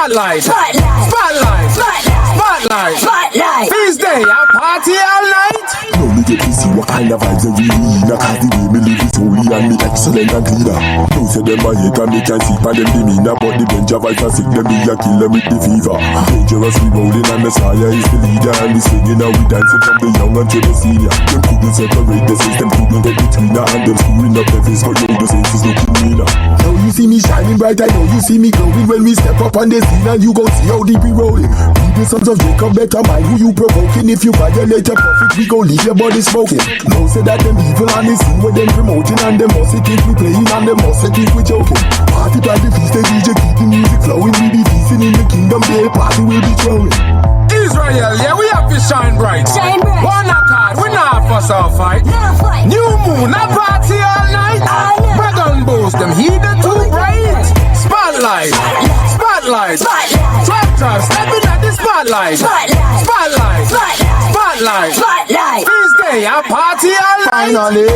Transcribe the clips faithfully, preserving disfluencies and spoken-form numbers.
Spotlight. Spotlight. Spotlight. Spotlight. Spotlight. Spotlight. Tuesday, I party all night. No, me get busy, what kind of vibes are we in? I cause the way me live is holy and me excellent and cleaner. Know seh dem a hate and me can see pon dem demeanor, but the danger vibes are sick, dem me a kill dem with the fever. Dangerous, we rolling and Messiah is the leader, and we swinging and we dancing from the young until the senior. Dem couldn't separate the system, couldn't get between her, and dem screwing up the face, but yo, the sense is looking meaner. Now you see me shining bright, I know you see me glowing when we step up on the scene, and you gon' see how deep we rolling. We the sons of Jacob, better mind who you provoking. If you violate the prophet, we gon' leave your body smoking. Know seh that dem evil and the sin weh dem promoting, and dem must think we playing and dem must think we joking. Party by the feast, the D J keep the music flowing. We be feasting in the kingdom, the party will be throwing. Israel, yeah, we have to shine bright. Shine bright. One accord, we nah fuss or fight. Nah fight. New moon, a party all night. All night. Bag and bulls, dem heat the too bright. Spotlight, spotlight, spotlight. Twelve tribes, step in at the spotlight. Spotlight, spotlight, spotlight, spotlight. Tuesday, a party all night. Finally,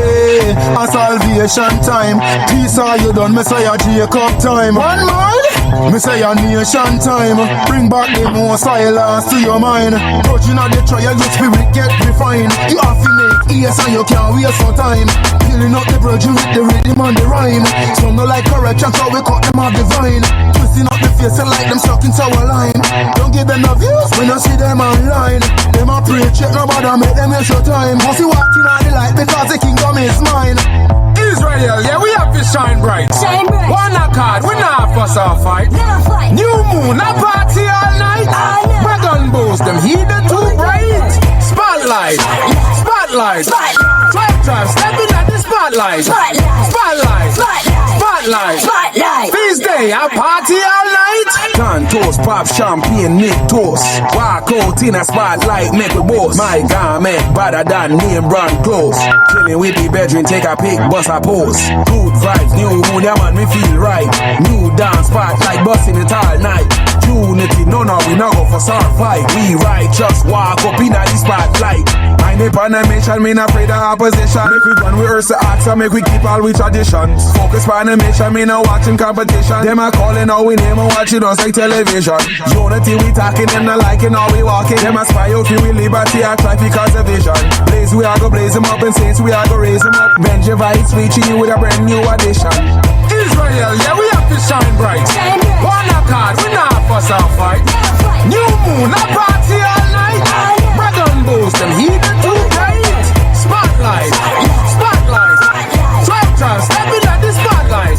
a salvation time. Peace, are you done? Messiah Jacob time. One mind. Me seh a nation time. Bring back the most violence to your mind. Grudge inna the trial, your spirit get refined. You have to make ears and you can't waste no time. Killing up the virgin with the rhythm and the rhyme. Some no like correction, so we cut them off the vine. Twisting up the face and like them stuck in sour lime. Don't give them no views, we no see them online. Them a preach it, nobody make them waste your time. Pussy walking on the light because the kingdom is mine. Israel, yeah, we have to shine bright. Shine bright. One accord, we nah fuss or fight. Nah fight. New moon, a party all night. All night. Bag and bulls, dem heat the too bright. Spotlight, spotlight, spotlight. Twelve tribes, step in at the spotlight. Spotlight, spotlight, spotlight, spotlight, spotlight. Tuesday, a party all night. Cantos, pop champagne, make toast. Walk out in a spotlight, make we boast. My garment, badder than name brand clothes. Chilling with the brethren, take a pic, bust a pose. Good vibes, new moon, yeah man, we feel right. New dance spotlight, busting it all night. Unity, no, no, we no go for sword fight. We righteous, walk up in the spotlight. Mind the pon a mission, me not afraid of opposition. Make we run, we rehearse the acts, and make we keep all we traditions. Focus pon the mission, me no watching competition. Them a calling out we name and watching us like television. Unity we talking, them not liking how we walking. Them a spy out fi we liberty, a try fi cause a vision. Blaze we a go blaze 'em up, and saints we a go raise 'em up. Benji vibes reaching you with a brand new addition. Israel, yeah, we have to shine bright. Shine bright. One accord, we nah fuss or fight. Nah fight. New moon, a party all night. All night. Bag and bulls, them heat the too bright. Spotlight, spotlight, spotlight. Twelve tribes, step in at the spotlight.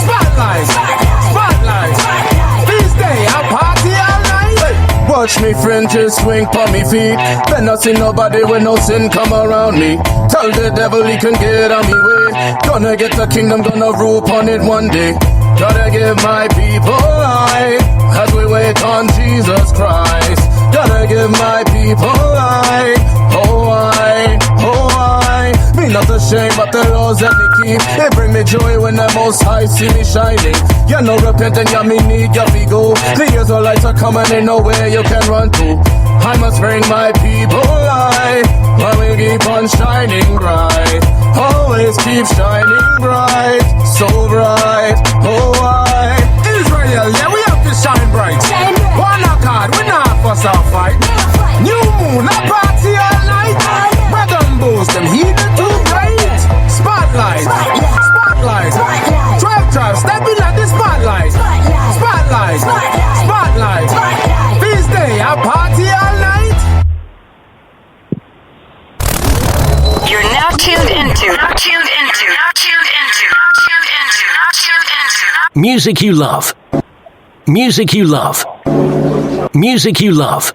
Spotlight, spotlight, spotlight. Tuesday, a party all night. Watch me fringes swing pon me feet. Better not see nobody with no sin come around me. Tell the devil he can get on me way. Gonna get the kingdom, gonna rule upon it one day. Gotta give my people light as we wait on Jesus Christ. Gotta give my people light. Oh, I, oh, I. Me not ashamed, but the laws that me keep, it bring me joy when the Most High see me shining. You know, repenting, yeah, me need you fi go. The Israelites are coming, ain't nowhere you can run to. I must bring my people light while we keep on shining bright. Always keep shining bright, so bright, oh, I. Israel, yeah, we have to shine bright. Shine bright. One accord, we nah fuss or fight. Nah fight. New moon, a party all night. All night. Bag and bulls, them heat the too bright. Spotlight, spotlight, spotlight, spotlight. Twelve tribes, step in at the spotlight. Spotlight, spotlight, spotlight, spotlight, spotlight. Tuesday, a party all night. You're now tuned into, now tuned into, now tuned into, now tuned into, now tuned into music you love. Music you love. Music you love.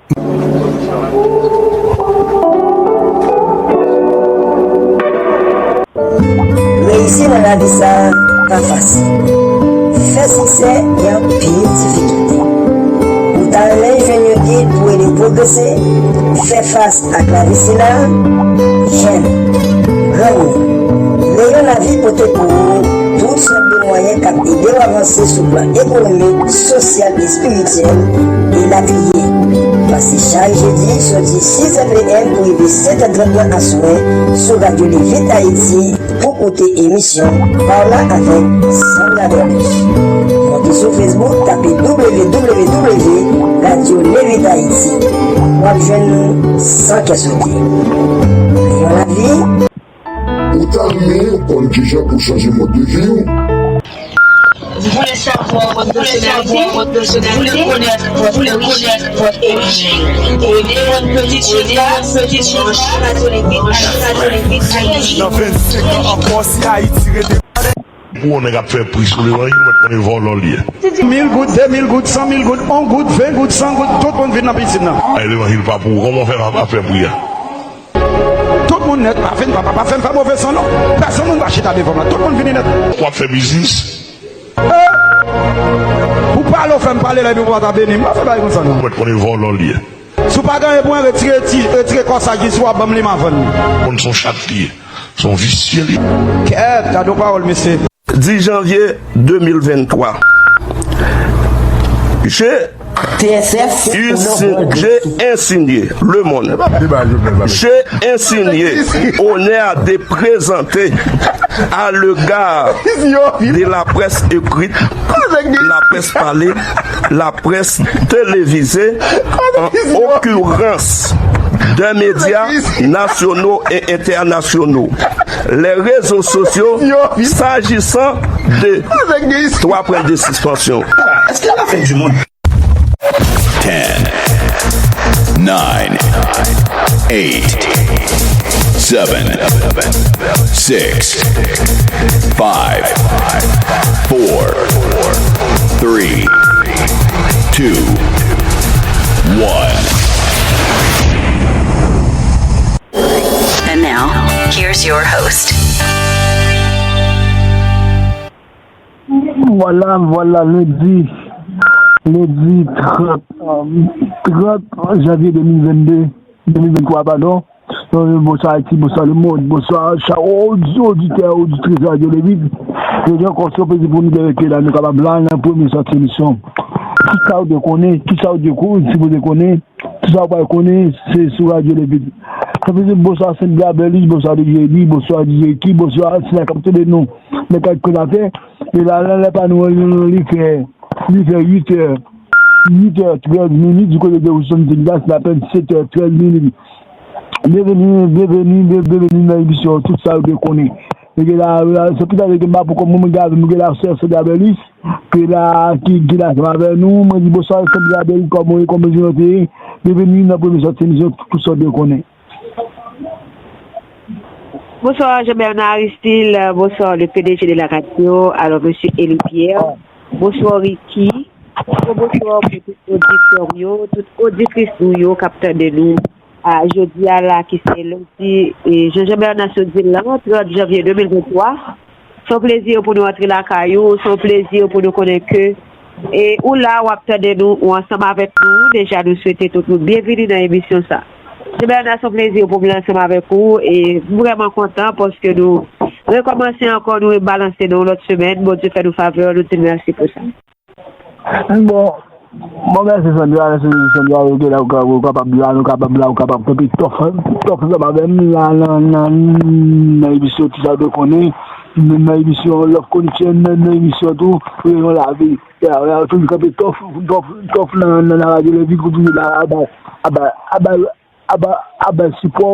Reyisi nan lavi sa a pa fasil. Fè siksè gen anpil difikilte. Ou ta renmen jwenn yon gid pou ede w pwogrese, fè fas ak lavi sila a? Jèn, granmoun, Leyon Lavi pote pou ou tout sòt de mwayen k ap ede w avanse sou plan ekonomik, sosyal, espirityèl, elatriye. Pase chak jedi soti sis è p m pou rive sèt è trant nan aswè sou Radyo Livit Ayiti pou koute emisyon Parla avèk Sandra Derviche. Monte sou Facebook, tape w w w Radyo Levit Ayiti, w ap jwenn nou san kè sote. Yon lavi. Ou ta renmen konn kijan pou chanje mòd de vi w? Vous voulez savoir votre personnalité? Vous voulez connaître votre origine? Prenez votre petit chemin. Nan vennsenk an ankò, si Ayiti rete. Pou yon nèg ap fè pri sou levanjil, ou mèt konnen vòlò l ye. Mil goud, de mil goud, san mil goud, yon goud, ven goud, san goud, tout moun vin nan pisin nan. Ay, levanjil pa pou ou, kòman w fè ap, ap fè pri a? Tout moun nèt, pa fè m, pa, pa, pa fè m fè move san non. Pèsonn moun pa chita devan m la, tout moun vini nèt. W ap fè biznis? Eh! Pou pale, w fè m pale la, epi w pa ta beni m, pa fè bagay konsa non. Ou mèt konnen vòlò l ye. Si w pa gen anyen pou mwen, retire ti, retire kòsaj li, si w ap ban m li, m a vann li. Konn se yon chat li ye, se yon visye li. Kèt, gade yon pawòl, mesye. Dix janvier deux mille vingt-trois. J'ai insi- j'ai insinué le monde. J'ai insinué honneur de présenter à l'égard de la presse écrite, la presse parlée, la presse télévisée, en occurrence des médias nationaux et internationaux, les réseaux sociaux, s'agissant de trois points de suspension. Est-ce que la fin du monde? Ten, nine, eight, seven, six, five, four, three, two, one. And now, here's your host. Vwala, vwala, lendi, lendi trant, trant janvye de mil venn de, de mil venn twa, padon. Bonswa Ayiti, bonswa lemonn, bonswa chak oditè, oditris Radyo Levit. Jodi ankò, se yon plezi pou nou de rete la, nou kapab la nan premye sòti emisyon. Kisa w dwe konnen, kisa w dwe ko-, sipoze konnen, kisa w pral konnen, se sou Radyo Levit. Sa vle di bonswa Sandra Berlis, bonswa D J Eli, bonswa D J Eki, bonswa sila k ap tande nou nan kay kòd atè. E la, la, lè pa nou an, li fè, li fè uit è, uit è trèz minit, di kote de Houston, Texas, l apèn sèt è trèz minit. Byenveni, byenveni, byen-, byenveni nan emisyon Tout sa w dwe konnen. E gen la, la, se pou sa ke m pa poko mwen, mwen gade, mwen gen la sè Sandra Berlis, ke la, ki, ki la ansanm avè nou. Mwen di bonswa Sandra Berlis, kòman w ye, kòman jounen w te ye? Byenveni nan premye sòti emisyon Tout sa w dwe konnen. Bonswa Jean Bernard Aristide, bonswa le P D G de la radio, alò mesye Eli Pierre, bonswa Ricky, gwo bonswa pou tout oditè m yo, tout oditris nou yo k ap tande nou. A, jodi a la ki se lendi, e, jan Jean Bernard sot di l lan, trant janvye de mil venntwa. Se yon plezi pou nou antre lakay ou, se yon plezi pou nou konnen ke, e, ou la, w ap tande nou, ou ansanm avèk nou. Deja, nou swete tout moun byenvini nan emisyon sa. Jean Bernard, se yon plezi pou m la ansanm avèk ou, e m vrèman kontan paske nou rekòmanse ankò, nou rebalanse nan yon lòt semèn. Bondye fè nou favè, nou di l mèsi pou sa. Bon, bon, mèsi Sandra, mèsi Sandra, ou te la, ou ka-, ou kapab la, nou kapab la, ou kapab kanpe tòf, tòf ansanm avè m la, nan, nan, nan emisyon Tout sa w dwe konnen, nan, nan emisyon Love Connection, nan, nan emisyon tou, Reyon Lavi. Ya, ya, toujou kanpe tòf, tòf, tòf nan, nan, nan Radyo Levit pou toujou la, aba, aba, aba, aba, aba sipò,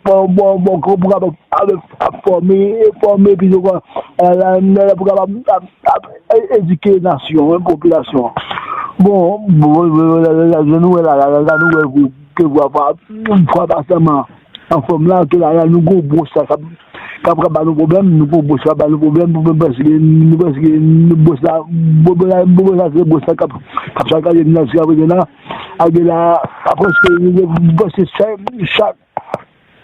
bon, bon, bon, pou kapab ap, ap fòme, fòme, epi ankò, la, la, la, pou kapab ap, ap e-, edike nasyon an, popilasyon an. Bon, bon, bon, la, la, la, jan nou wè la, la, la, la, nou wè ke, ke vwa pa, vwa pa sèlman anfòm la, ke la, la, nou gon bwòs la k ap, k ap, k ap ba nou pwoblèm, nou gon bwòs la ba nou pwoblèm, nou panse ke, nou panse ke bwòs la, bwòs la, bwòs la, se bwòs la k ap, k ap sakaje nou la, jiska prezan la. Ake la, aprèske, nou panse chak, chak,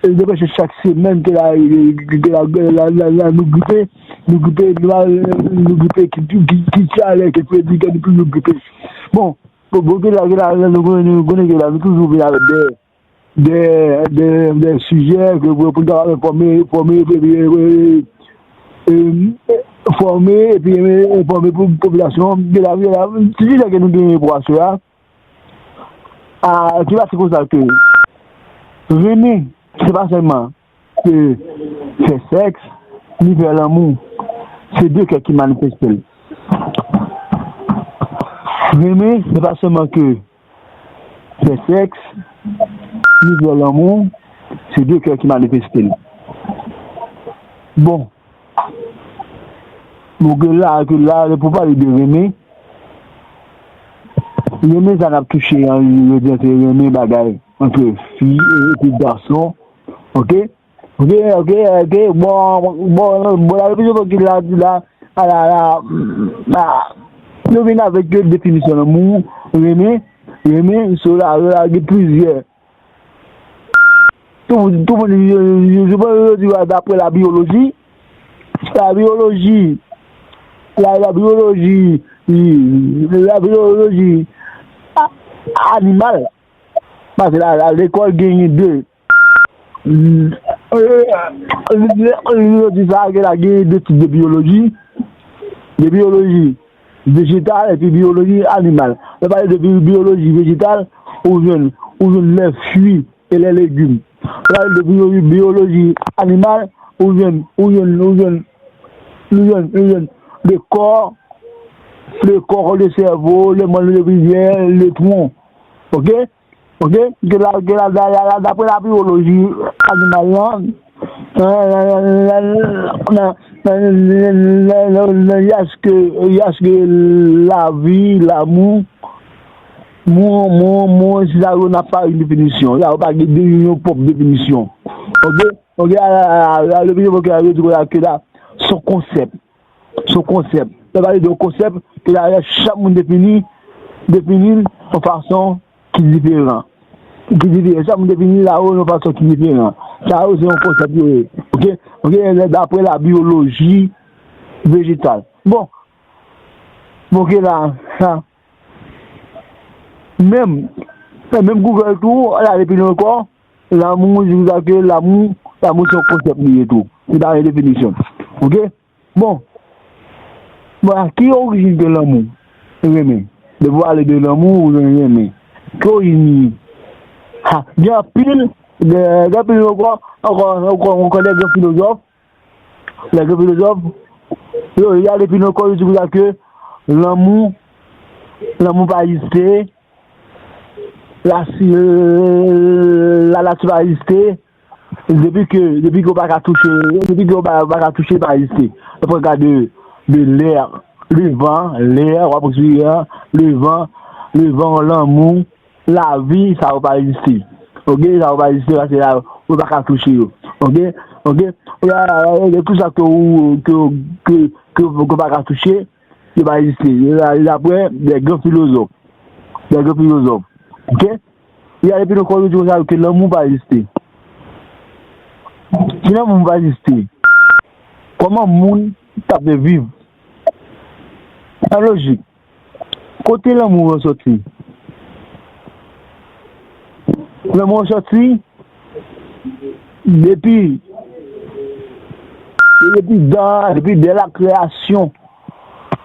e, nou panse chak semèn ke la, ke la, la, la, la, nou gripe, nou gripe, nou, nou gripe, ki, ki, ki, ki chalè, ki fredi, ke nou toujou gripe. Bon, bon, bon, ke la, ke la, la, nou konnen, nou konnen ke la, nou toujou vin avèk de, de, de, de sijè ke pou, pou nou kapab enfòme, enfòme, e, e, e, e, enfòme, epi, e, enfòme pou popilasyon an, de la, de la, ti sijè ke nou genyen pou aswè a, a, ki pase konsa ke renmen, se pa sèlman ke fè sèks, ni fè lanmou. Se de kè ki manifeste l. Renmen, se pa sèlman ke fè sèks, ni fè lanmou, se de kè ki manifeste l. Bon, nou gen la, ke la, pou pale de renmen, renmen sa n ap touche an, yo di se renmen bagay antre fi epi gason, oke? Oke, oke, oke, bon, bon, bon, la, repizo ki la, la, la, la, la, nou vin avèk de definisyon lanmou, renmen, renmen, so la, la, gen plizyè. Tou, tou moun, yo, yo, yo, yo di, dapre la biyoloji, la biyoloji, la, la biyoloji, la biyoloji a- animal, paske la, la, lekòl genyen de, yo di sa, ke la genyen de tip de biyoloji, de biyoloji vejetal epi biyoloji animal. Lè pale de bi- biyoloji vejetal, ou jwenn, ou jwenn lè fwi e lè legim. Lè pale de biyoloji, biyoloji animal, ou jwenn, ou jwenn, ou jwenn, ou jwenn, ou jwenn le kò, le kò, le sèvo, le manm, le rivyè, le tron. Oke? Oke? Ke la, ke la, la, la, la, dapre la biyoloji animal lan, nan, nan, yaske, yaske lavi, lanmou, mou, mou, mou, si sa yo n ap pa yon definisyon. La, yo pa gen de, yon pwòp definisyon. Oke? Oke, a, a, a, a, le biyoloji yo di ke la, se yon konsèp. Se yon konsèp. Lè pale de yon konsèp, ke la, chak moun defini, defini l yon fason ki diferan. Ki diferan. Chak moun defini la yo yon fason ki diferan. Sa yo, se yon konsèp yo ye. Oke? Oke, dapre la biyoloji vejetal. Bon. Bon, ke la, sa. Menm, menm Google tou, la, epi nou ankò, lanmou, di konsa ke lanmou, lanmou se yon konsèp li ye tou. Se pa yon definisyon. Oke? Bon. Bon, ki orijin de lanmou? Renmen. Depi w pale de lanmou, ou renmen. Ki orijin li? Ha, gen anpil, gen, gen anpil ankò, ankò, ankò, ankò de gran filozòf, de gran filozòf, yo, y ale pi nan kò, yo di konsa ke lanmou, lanmou pa egziste, la, si, la nati pa egziste, depi ke, depi ke w pa ka touche, depi ke w pa, pa ka touche, pa egziste. Ou pran ka de, de lè, le van, lè, w ap respire, le van, le van, lanmou, lavi, sa yo pa egziste. Oke, sa yo pa egziste, paske la, ou pa ka touche yo. Oke, oke, e, e, e, tout sa ke ou, ke, ke, ke, ke w pa ka touche, yo pa egziste. Yo la, yo dapre de gran filozòf. De gran filozòf. Oke? E ale pi nan kò yo di konsa ke lanmou pa egziste. Si lanmou pa egziste, kòman moun t ap viv? An lojik, kote lanmou an sòti? Lanmou an sòti depi, depi dan, depi dè la kreyasyon,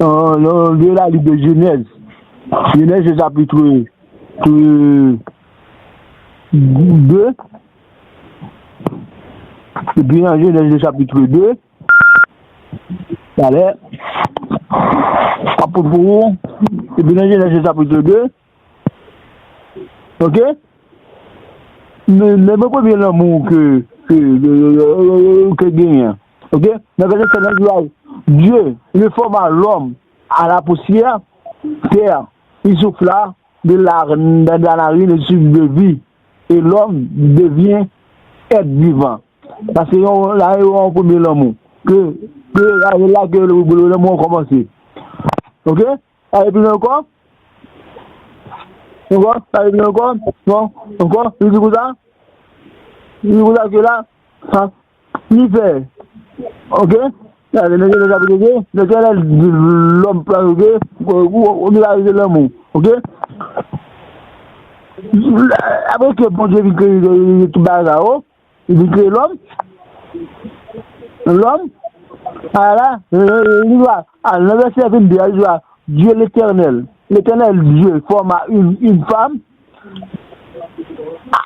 euh, de la liv de Jenèz. Jenèz, le chapitre de, depi nan Jenèz, le chapitre de, talè, ap pou ou, depi nan Jenèz, le chapitre de, oke? Men, men, men premye lanmou ke, ke, ke, ke genyen. Oke? Nan vèsè sèt lan, li di, Dieu, il forma l'homme à la poussière, terre, il souffla de la, de la narine, esprit de vie, et l'homme devient être vivant. Sa se yon, la, yon, yon premye lanmou. Ke, ke, la, la ke le, le lanmou an kòmanse. Oke? Sa epi ankò? Ankò? Sa epi ankò? Non? Ankò? Li di konsa? Li di konsa ke la, sa, li fè. Oke? Gade, nan Jenèz chapitre de, Letènèl di lòm plan, oke? Ou, ou, ou di la, se lanmou. Oke? Apre ke Bondye vin kreye, kreye tout bagay sa yo, li vin kreye lòm. Lòm, ala, li va, al nan vèsè vennde a, li va, Dieu l'Éternel, l'Éternel Dieu forma une, une femme à,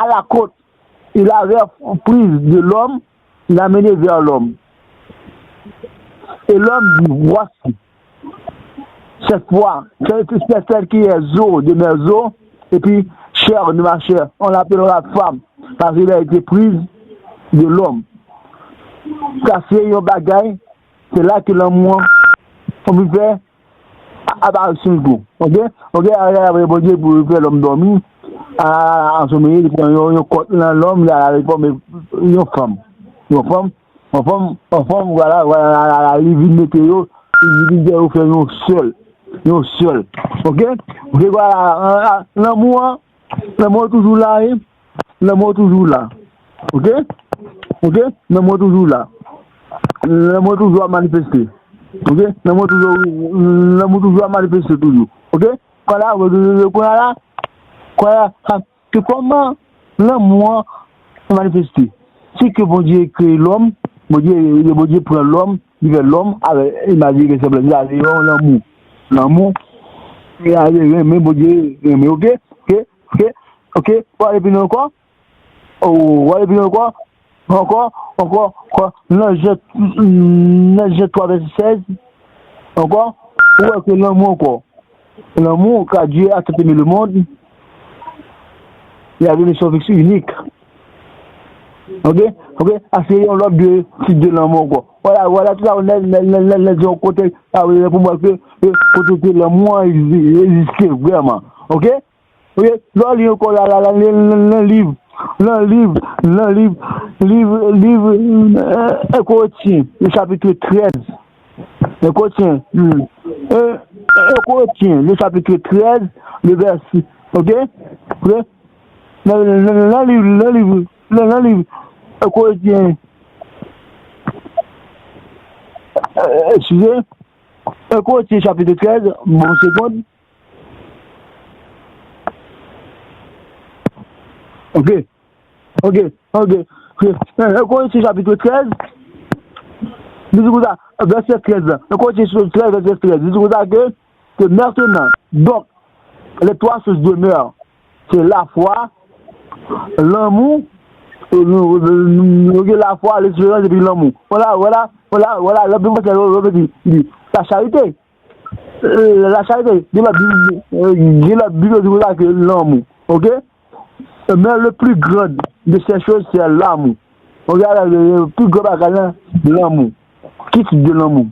à la côte. Il avait prise de l'homme, il l'a menée vers l'homme. Et l'homme dit, voici, cette fois, celle, celle qui est zo de mes os, et puis chair de ma chair, on l'appellera femme, parce qu'elle a été prise de l'homme. Sa se yon bagay, se la ke lanmou an, on vin fè aparisyon l tou. Ok? Ok, apre Bondye pou fè lòm dòmi, a, ansomeye, li pran yon, yon kòt nan lòm, li al fòme yon fanm. Yon fanm, yon fanm, yon fanm, vwala, vwala, li vin mete yo, li vin fè yo fè yon sèl. Yon sèl. Ok? Ok, vwala, a, a, lanmou an, lanmou an toujou la, wi. Lanmou an toujou la. Ok? Ok? Lanmou an toujou la. Lanmou an toujou ap manifeste. Ok? Lanmou an toujou, lanmou toujou ap manifeste toujou. Ok? Kounye a la, kounye a la, kounye a la, sa, se kòman lanmou an manifeste. Se ke Bondye kreye lòm, Bondye, Bondye pran lòm, li fè lòm avèk imaj li, resanblans li, sa se yon lanmou. Lanmou, se ale renmen, Bondye renmen, ok? Ok? Ok? Ok? Ou ale pi lwen ankò? Ou ale pi lwen ankò? Ankò, ankò, ankò. Nan Jan, nan Jan twa vèsè sèz, ankò, ou wè ke lanmou ankò. L'amour, car Dieu a tant aimé le monde, il a donné son Fils unique. Ok? Ok? Sa se yon lòt de tit de lanmou ankò. Vwala, vwala, tout sa, lè, lè, lè, lè, lè, yon kote, sa vle pou mwen ke, ke, kote ke lanmou an egzi-, egziste vrèman. Ok? Ok? Lè w li ankò la, la, la, nan, nan, nan liv, nan liv, nan liv, liv, liv, euh, un Corinthiens, le chapitre treize. Un Corinthiens, hmm. Un, un Corinthiens, le chapitre treize, le verset, ok? Ok? Nan, nan, nan, nan liv, nan liv, nan, nan liv, un Corinthiens, euh, excusez, un Corinthiens chapitre treize, bon, seconde. Ok. Ok, ok. Ok. Nan Korinti chapit trèz, li di konsa, vèsè trèz la. Nan Korinti chapit trèz, vèsè trèz, li di konsa ke, que maintenant, donc, les trois choses demeurent. C'est la foi, l'amour, euh, euh, euh, la foi, l'espérance et puis l'amour. Voilà, voilà, voilà, voilà. Lè Bib la, li di, la charité. Euh, la charité, gen lòt Bib, euh, gen lòt Bib yo di konsa ke lanmou, ok? Mais le plus grand de ces choses, c'est l'amour. Ok, alò, le, le plus grand bagay la, lanmou. Ki tip de lanmou?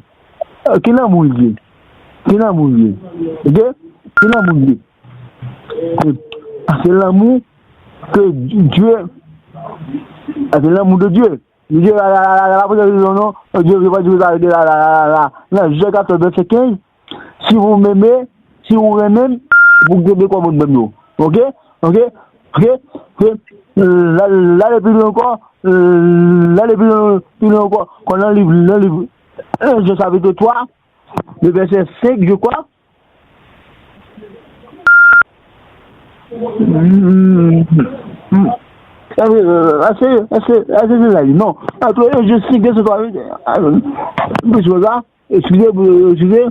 Euh, ki lanmou li ye? Ki lanmou li ye? Ok? Ki lanmou li ye? Se, se lanmou ke Dieu, se lanmou de Dieu. Li di la, la, la, la, la, la, non, Dieu, Dieu, Dieu, la, la, la, la, la. Nan Jan katòz, vèsè kenz, si vous m'aimez, si vous renmen m, vous gardez commandement m yo. Ok? Ok? Ok? Ok? La, la, ale pi lwen ankò, la, ale pi lwen, pi lwen ankò, kon nan liv, nan liv un Jean chapitre trois, le verset cinq, je crois. Eske, eske, eske se la li? Non. Atò, je suis que ce soit, ah, plus que ça. Excusez, excusez.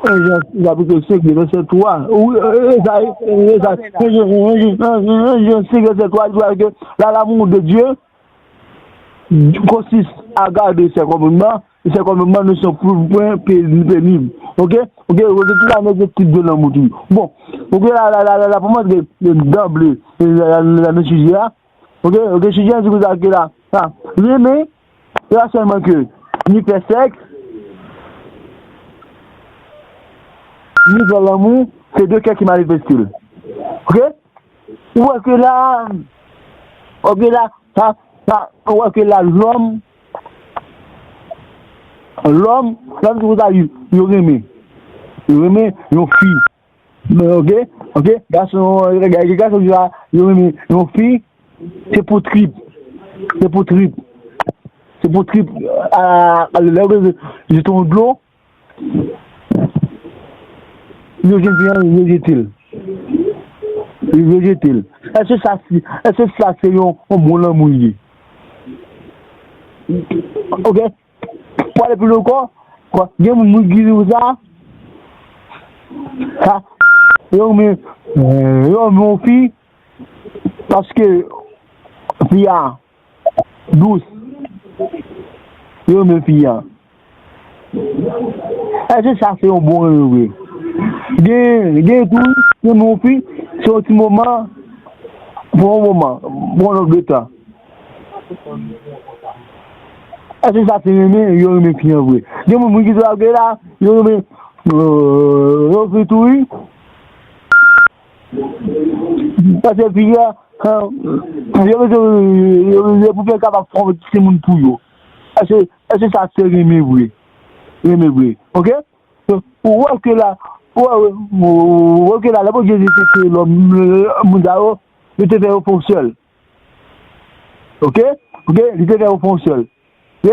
Jean, chapitre cinq, verset trois. Oui, euh, ça, euh, ça, je, je, je, je, je sais que c'est toi, tu vois que là, l'amour de Dieu consiste à garder ses commandements, et ses commandements ne sont point, point pénibles. Ok? Ok, ok, tout sa, nan tip de lanmou tou. Bon, ok, la, la, la, la, la, pou mwen, d'emblée, la, la, la, nan sijè a. Ok, ok, sijè a, se pou sa ke la, la, renmen, se pa sèlman ke ni fè sèks, ni fè lanmou, se de kè ki manifeste l. Ok? Ou wè ke la, ou wè ke la, sa, sa, ou wè ke la, lòm, lòm, lòm, se konsa yo, yo renmen. Yo renmen yon fi. Men, ok, ok, gason, gason, yo renmen yon fi, se pou trip. Se pou trip. Se pou trip. A, a, lè yo bezwen jete yon dlo, yo jwenn fi an, yo jete l. Yo jete l. Èske sa, èske sa se yon, yon bon lanmou li ye? Ok? Pou ale pi lwen ankò, gen moun ki di w sa, sa, yo renmen, yo renmen yon fi, paske fi a dous. Yo renmen fi a. Èske sa se yon bon renmen vre? Gen, gen tou, gen moun fi, se yon ti moman, pou yon moman, pou yon lòt de tan. Èske sa se renmen, yo renmen fi an vre? Gen moun, moun ki tou ap gen la, yo renmen, euh, yo fi tou, wi. Paske fi a, euh, yo bezwen, yo, yo pou fè kapab fè yon ti moun pou yo. Èske, èske sa se renmen vre? Renmen vre. Ok? Ou wè ke la, ou wè, ou wè ke la, lè Bondye te kreye lòm, moun sa yo, li te fè yo fon sèl. Ok? Ok? Li te fè yo fon sèl. Ok?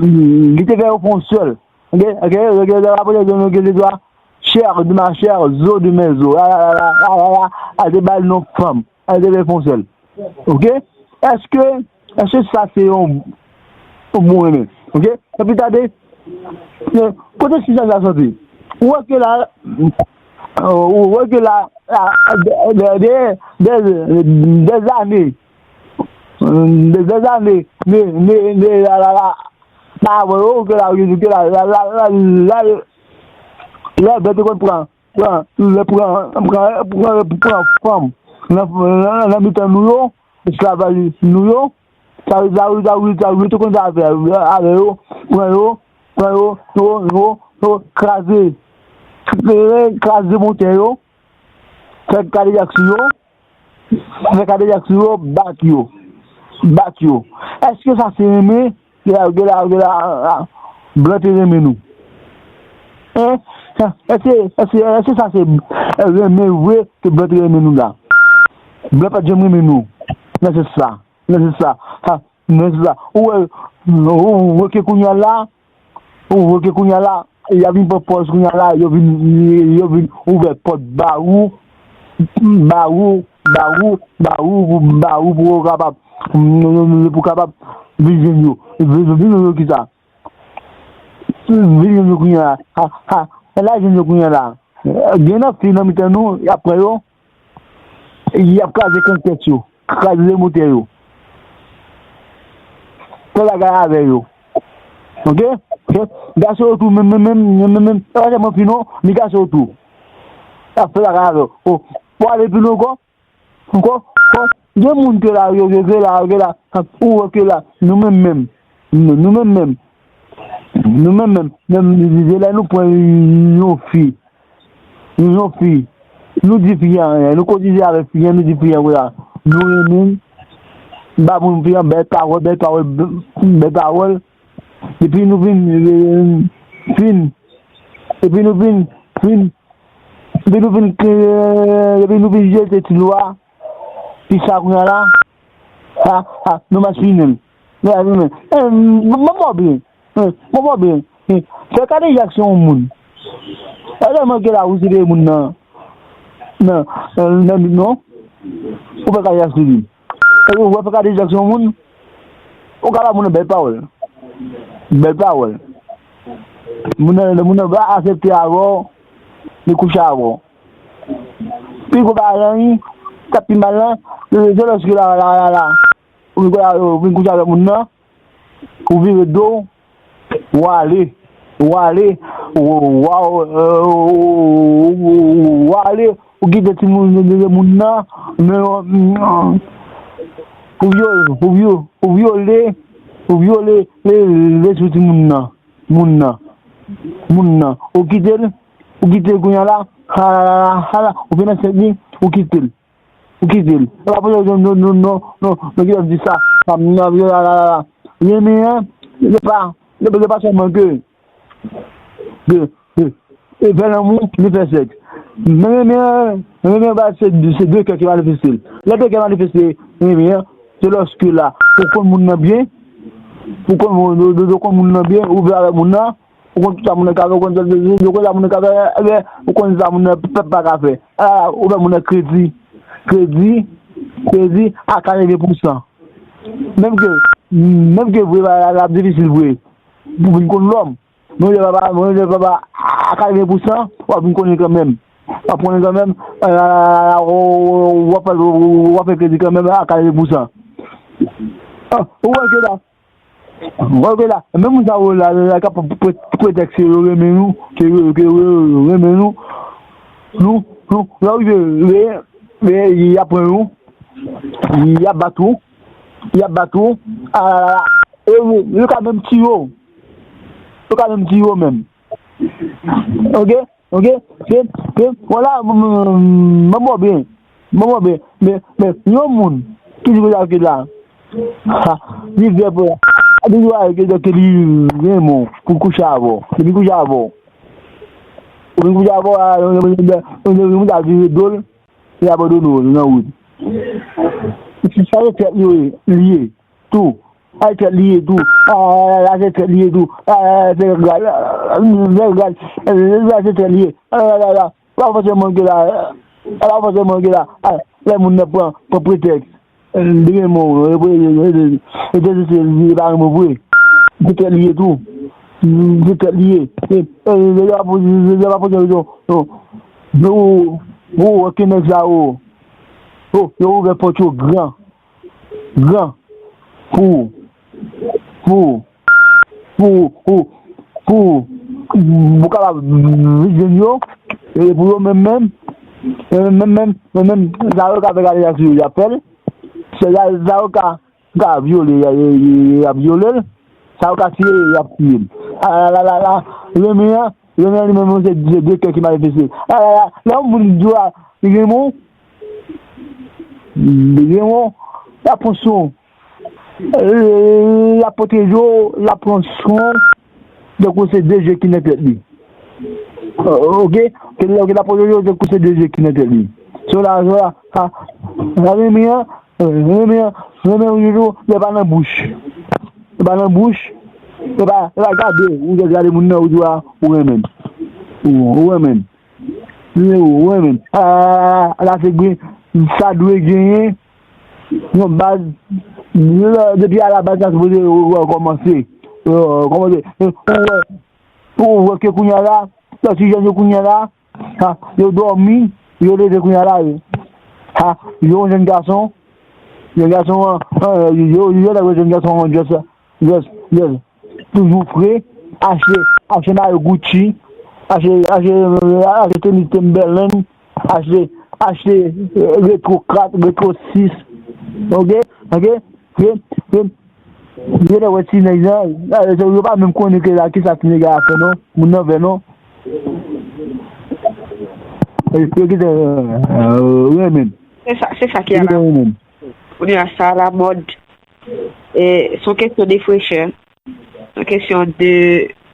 Li te fè yo fon sèl. Ok? Ok? Ok? Lè Bondye te kreye lòm, chair de ma chair, zo de mes os. A, a, a, a, a, a, a, te ba l non fanm. A, te fè fon sèl. Ok? Èske, èske sa se yon, yon bon renmen? Ok? Epi tande, eh, kote sijè sa soti? Ou wè ke la, ou wè ke la, la, de, de, de, de, de zane, de, de zane, ne, ne, ne, la, la, la, pa vre, ou ke la, ke la, la, la, la, la, lè bèt te konn pran, pran, lè pran, pran, pran, pran fanm nan, nan, nan mitan nou yo, esklavaj nou yo, sa, sa, sa, sa, yo te konn sa fè avè yo, pran yo, pran yo, yo, yo, yo, yo, kraze, kraze montè yo, fè kadejak sou yo, fè kadejak sou yo, bat yo, bat yo. Èske sa se renmen? Gade la, gade la, gade la, ah, ah. Blan te renmen nou. Hein? Èske, èske, èske sa se, eh, renmen vre ke blan te renmen nou la? Blan pa t janm renmen nou. Nan se sa. Nan se sa. Ha, nan se sa. Ou wè, ou, ou wè ke kounye a la, ou wè ke kounye a la, y a vin pran pòz kounye a la, yo vin, yo vin ouvè pòt ba ou, ba ou, ba ou, ba ou, pou, ba ou, pou w kapab, pou w kapab vin jwenn yo. Vin, vin jwenn yo ki sa? Vin jwenn yo kounye a la. Ha, ha. E la jwenn yo kounye a la. Gen nan fi nan mitan nou, y ap pran yo, y ap kraze konkès yo, kraze motè yo. Fè bagay avè yo. Ok? Ok? Gason yo tou, menm, menm, menm, menm, menm, menm, pa sèlman fi non, ni gason yo tou. Y ap fè bagay avè yo. O, pou ale pi lwen ankò, ankò, ankò, gen moun ke la, yo, yo, ke la, ke la, ou wè ke la, nou menm menm, nou, nou menm menm, nou menm menm, menm, se lè nou pran yon fi, yon fi, nou di fi an, nou kotize avèk fi an, nou di fi an, konsa, nou renmen l, ba moun fi an bèl pawòl, bèl pawòl, bèl pawòl, epi nou vin, euh, fin, epi nou vin, fin, epi nou vin, euh, epi nou vin jete ti lwa, pi sa kounye a la, ha, ha, nou maspinen l. Nou maspinen l. Eh, m, m, m, byen. Bon, bon, byen. Fè kadejak sou yon moun. Pa sèlman ke la ou site moun nan, nan, nan, nan, non? Ou fè kadejak sou li. E ou wè fè kadejak sou yon moun, ou ka ba moun nan bèl pawòl. Bèl pawòl. Moun nan, moun nan va aksepte avè w, li kouche avè w. Pi gwo bagay lan, sa k pi mal lan, se lòske la, la, la, la, ou vin kouche avè moun nan, ou vire do, ou ale, ou ale, ou, ou, ou ale, ou kite timoun, moun nan, men, ou vyole, ou vyole, ou vyole, ou vyole le, lespri timoun nan, moun nan, moun nan, ou kite l, ou kite l kounye a la, hala, hala, hala, ou vin ansent li, ou kite l. Ou kite l. E pa poze non, non, non, non, non, non, ki di sa? Renmen an, se pa, se pa sèlman ke, ke, ke, e fè lanmou, li fè sèks. Men renmen an, renmen an, se, se de kè ki manifeste l. Lè de kè manifeste renmen an, se lòske la, ou konn moun nan byen, ou konn, ou, ou, ou konn moun nan byen, ou vle avèk moun nan, ou konn tout sa moun nan ka fè, ou konn, ou konn sa moun nan ka fè, ebyen, ou konn sa moun nan p-, p-, pa ka fè. A, ou fè moun nan kredi, kredi, kredi a katreven pousan. Menm ke, menm ke vre, la, la, la, difisil vre pou vin konn lòm. Men lè papa, men lè papa a katreven pousan, w ap vin konnen kanmenm. W ap konnen kanmenm, a, w ap fè, w ap fè kredi kanmenm a katreven pousan. A, ou wè ke la, Wè, wè la, menm moun sa yo la, la, la, k ap pre-, pretèks ke yo renmen nou, ke yo, ke yo, yo renmen nou, Nou, nou, lè w rive, veye, veye, y ap pran ou, y ap bat ou, y ap bat ou, a, e, yo ka menm tiye w, yo ka menm tiye w menm. Ok, ok, ok, ok, vwala, m, m, m, m, m, m, byen, m, m, byen, men, men, yon moun ki di konsa ke la, ha, li vle pou, li vle ke, ke li renmen w pou kouche avè w, depi kouche avè w, ou vin kouche avè w, a, yon, yon, yon, yon, yon moun ta vire do l, li abandone w nan wout. Si sa se tèt li ye, li ye, tou. Ay, tèt li ye tou. A, la se tèt li ye tou. A, se gad, se gad, la se tèt li ye. A, la, la, la. Pa fòseman ke la, pa fòseman ke la. A, lè moun nan pran, pran pretèks. Li gen mo, e, e, e, e, e, e, e, li pa gen mo vre. Se tèt li ye tou. Se tèt li ye. E, e, e, e, pa pou, e, e, pa pou, non, non. Yo, yo, yo, ke nèg sa yo. Yo, yo ouvè pòt yo gran. Gran. Pou, pou, pou, pou, pou, pou kapab jwenn yo, e pou yo menm menm, e menm menm, menm menm, sa yo ka fè gade la sou yo, y ap fè l. Se sa, sa yo ka, ka vyole, y a, y a, y a vyole l. Sa yo ka tiye, y ap tiye l. A la la la la, renmen an, renmen an li menm, se, se de kè ki manifeste. A la la, lè yon moun di w a, li renmen w, li renmen w, l ap pran swen w. L ap pwoteje w, l ap pran swen w, tankou se de je ki nan tèt li. Ok? Ke l, ke l ap pwoteje w, tankou se de je ki nan tèt li. Se la, se la, sa, sa renmen an, renmen an, renmen ou toujou, men pa nan bouch. Men pa nan bouch, men pa, men pa gade, ou jis gade moun nan, ou di, a, ou renmen l. Ou, ou renmen l. Ou renmen l. A, la se gen, sa dwe genyen yon baz, depi a la baz, sa sipoze kòmanse. Kòmanse. Ou wè, ou wè ke kounye a la, lòt ti jèn yo kounye a la, Ha, yo dòmi, yo leve kounye a la, yo. Ha, yo yon jèn gason, jèn gason an, an, yo, yo leve jèn gason an, just, just, just, toujou fre, achte, achte mayo Gucci, achte, achte, achte tenis Timberland, achte, achte, eh, Retro kat, Retro sis, ok, ok, ok, ok. Yo lè wè ti nèg lan, yo pa menm konnen ke la, kisa ti nèg la fè non, moun nan fè non. Yo kite, eh, renmen. Se sa, se sa ki ala. Kounye a sa alamòd. E, se yon kesyon de frechè. Se yon kesyon de,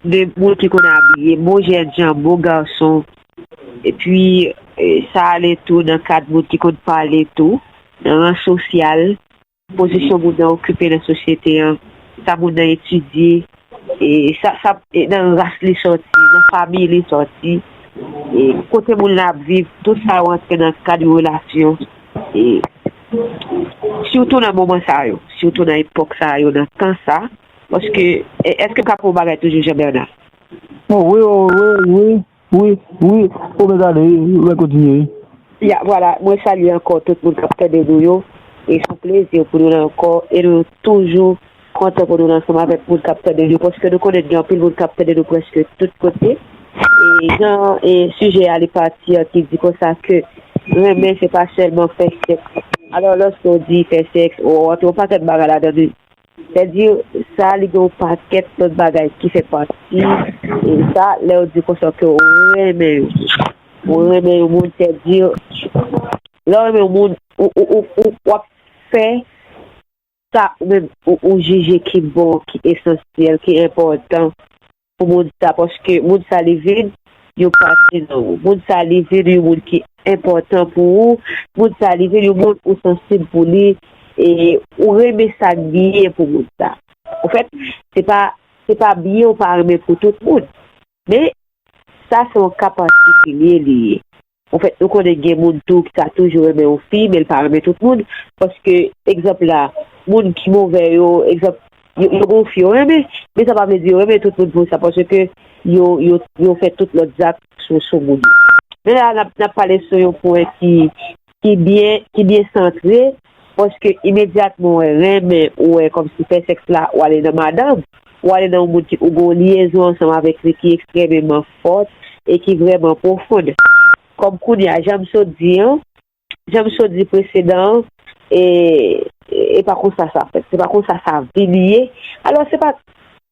de moun ki konn abiye, bon jènjan, bon gason. Epi, e, sa ale tou nan kad moun ki konn pale tou, nan ran sosyal. Pozisyon moun nan okipe nan sosyete an, sa moun nan etidye, e sa, sa, e nan ras li sòti, nan fanmi li sòti, e kote moun nan ap viv, tout sa yo rantre nan kad yon relasyon. E sitou nan moman sa yo, sitou nan epòk sa yo, nan tan sa, paske, e, èske m ka fè yon bagay toujou, Jean Bernard? Oh, wi, oh, wi, wi. Wi, wi, ou mèt ale, wi, ou mèt kontinye, wi. Ya, vwala, mwen salye ankò tout moun k ap tande nou yo. E se yon plezi pou nou la ankò. E nou toujou kontan pou nou la ansanm avèk moun k ap tande nou, paske nou konnen gen anpil moun k ap tande nou prèske tout kote. E jan, e sijè a li pati an ki di konsa ke renmen se pa sèlman fè sèks. Alò, lòske w di fè sèks, ou antre yon pakèt bagay ladan, Sètadi, sa li gen yon pakèt lòt bagay ki fè pati, e sa, lè w di konsa ke w renmen yon moun. Ou renmen yon moun, sètadi, lè w renmen yon moun, ou, ou, ou, ou, w ap fè sa ou menm, ou, ou jije ki bon, ki esansyèl, ki enpòtan pou moun sa, paske moun sa li vin yon pati nan ou. Moun sa li vin yon moun ki enpòtan pou ou. Moun sa li vin yon moun ou sansib pou li. E ou renmen sa k byen pou moun sa. Anfèt, se pa, se pa byen ou pa renmen pou tout moun. Men, sa se yon ka patikilye li ye. Anfèt, nou konnen gen moun tou ki ka toujou renmen yon fi, men l pa renmen tout moun. Paske, egzanp la, moun ki move yo, egzanp, yo, yo gen yon fi yo renmen, men sa pa vle di yo renmen tout moun pou sa, paske yo, yo, yo fè tout lòt zak sou, sou moun yo. Men la, n ap, n ap pale sou yon pwen ki, ki byen, ki byen santre, paske imedyatman w wè renmen, ou wè kòmsi fè sèks la, ou ale nan madanm, ou ale nan yon moun ki, ou gen yon lyezon ansanm avèk li ki ekstrèmeman fòt e ki vrèman pwofon. kòm kounye a, jan m sot di an, jan m sot di presedan an, e, e pa konsa sa fèt, se pa konsa sa vin ye. Alò, se pa,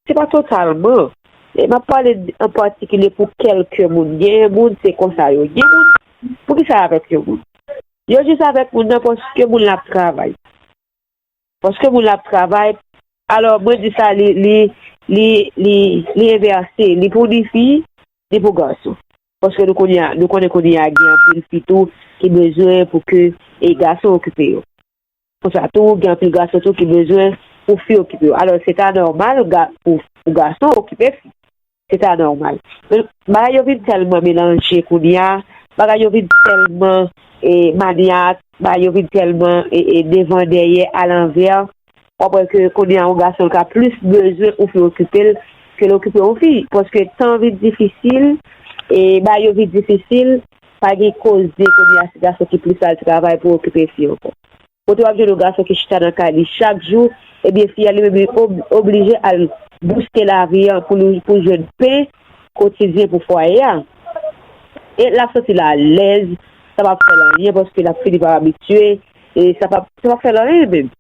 se pa totalman. E m ap pale an patikilye pou kèlke moun. Gen moun, se konsa yo. Gen moun, poukisa y avèk yon moun? Yo jis avèk moun nan paske moun la ap travay. Paske moun la ap travay, alò, mwen di sa, li, li, li, li, li envèse, li pou ni fi, li pou gason. Paske nou konnen, nou konnen kounye a gen anpil fi tou ki bezwen pou ke e gason okipe yo. Konsa tou, gen anpil gason tou ki bezwen pou fi okipe yo. Alò, se ta nòmal ga, pou, pou gason okipe fi. Se ta nòmal. Men bagay yo vin tèlman melanje kounye a, bagay yo vin tèlman e, manyak, bagay yo vin tèlman e, e, devan dèyè, alanvè. W ap wè ke kounye a yon gason ka plis bezwen yon fi okipe l ke l okipe yon fi. Paske tan vin difisil, e bagay yo vin difisil, pa gen koze kounye a se gason ki plis al travay pou okipe fi ankò. Kote w ap jwenn yon gason ki chita nan kay li chak jou, ebyen fi a li menm li ob- oblije al bouske lavi an pou li pou jwenn pen kotidyen pou fwaye a. E l ap santi l alèz, sa p ap fè l anyen paske l ap fini pa abitye, e sa p ap sa p ap fè l anyen menm.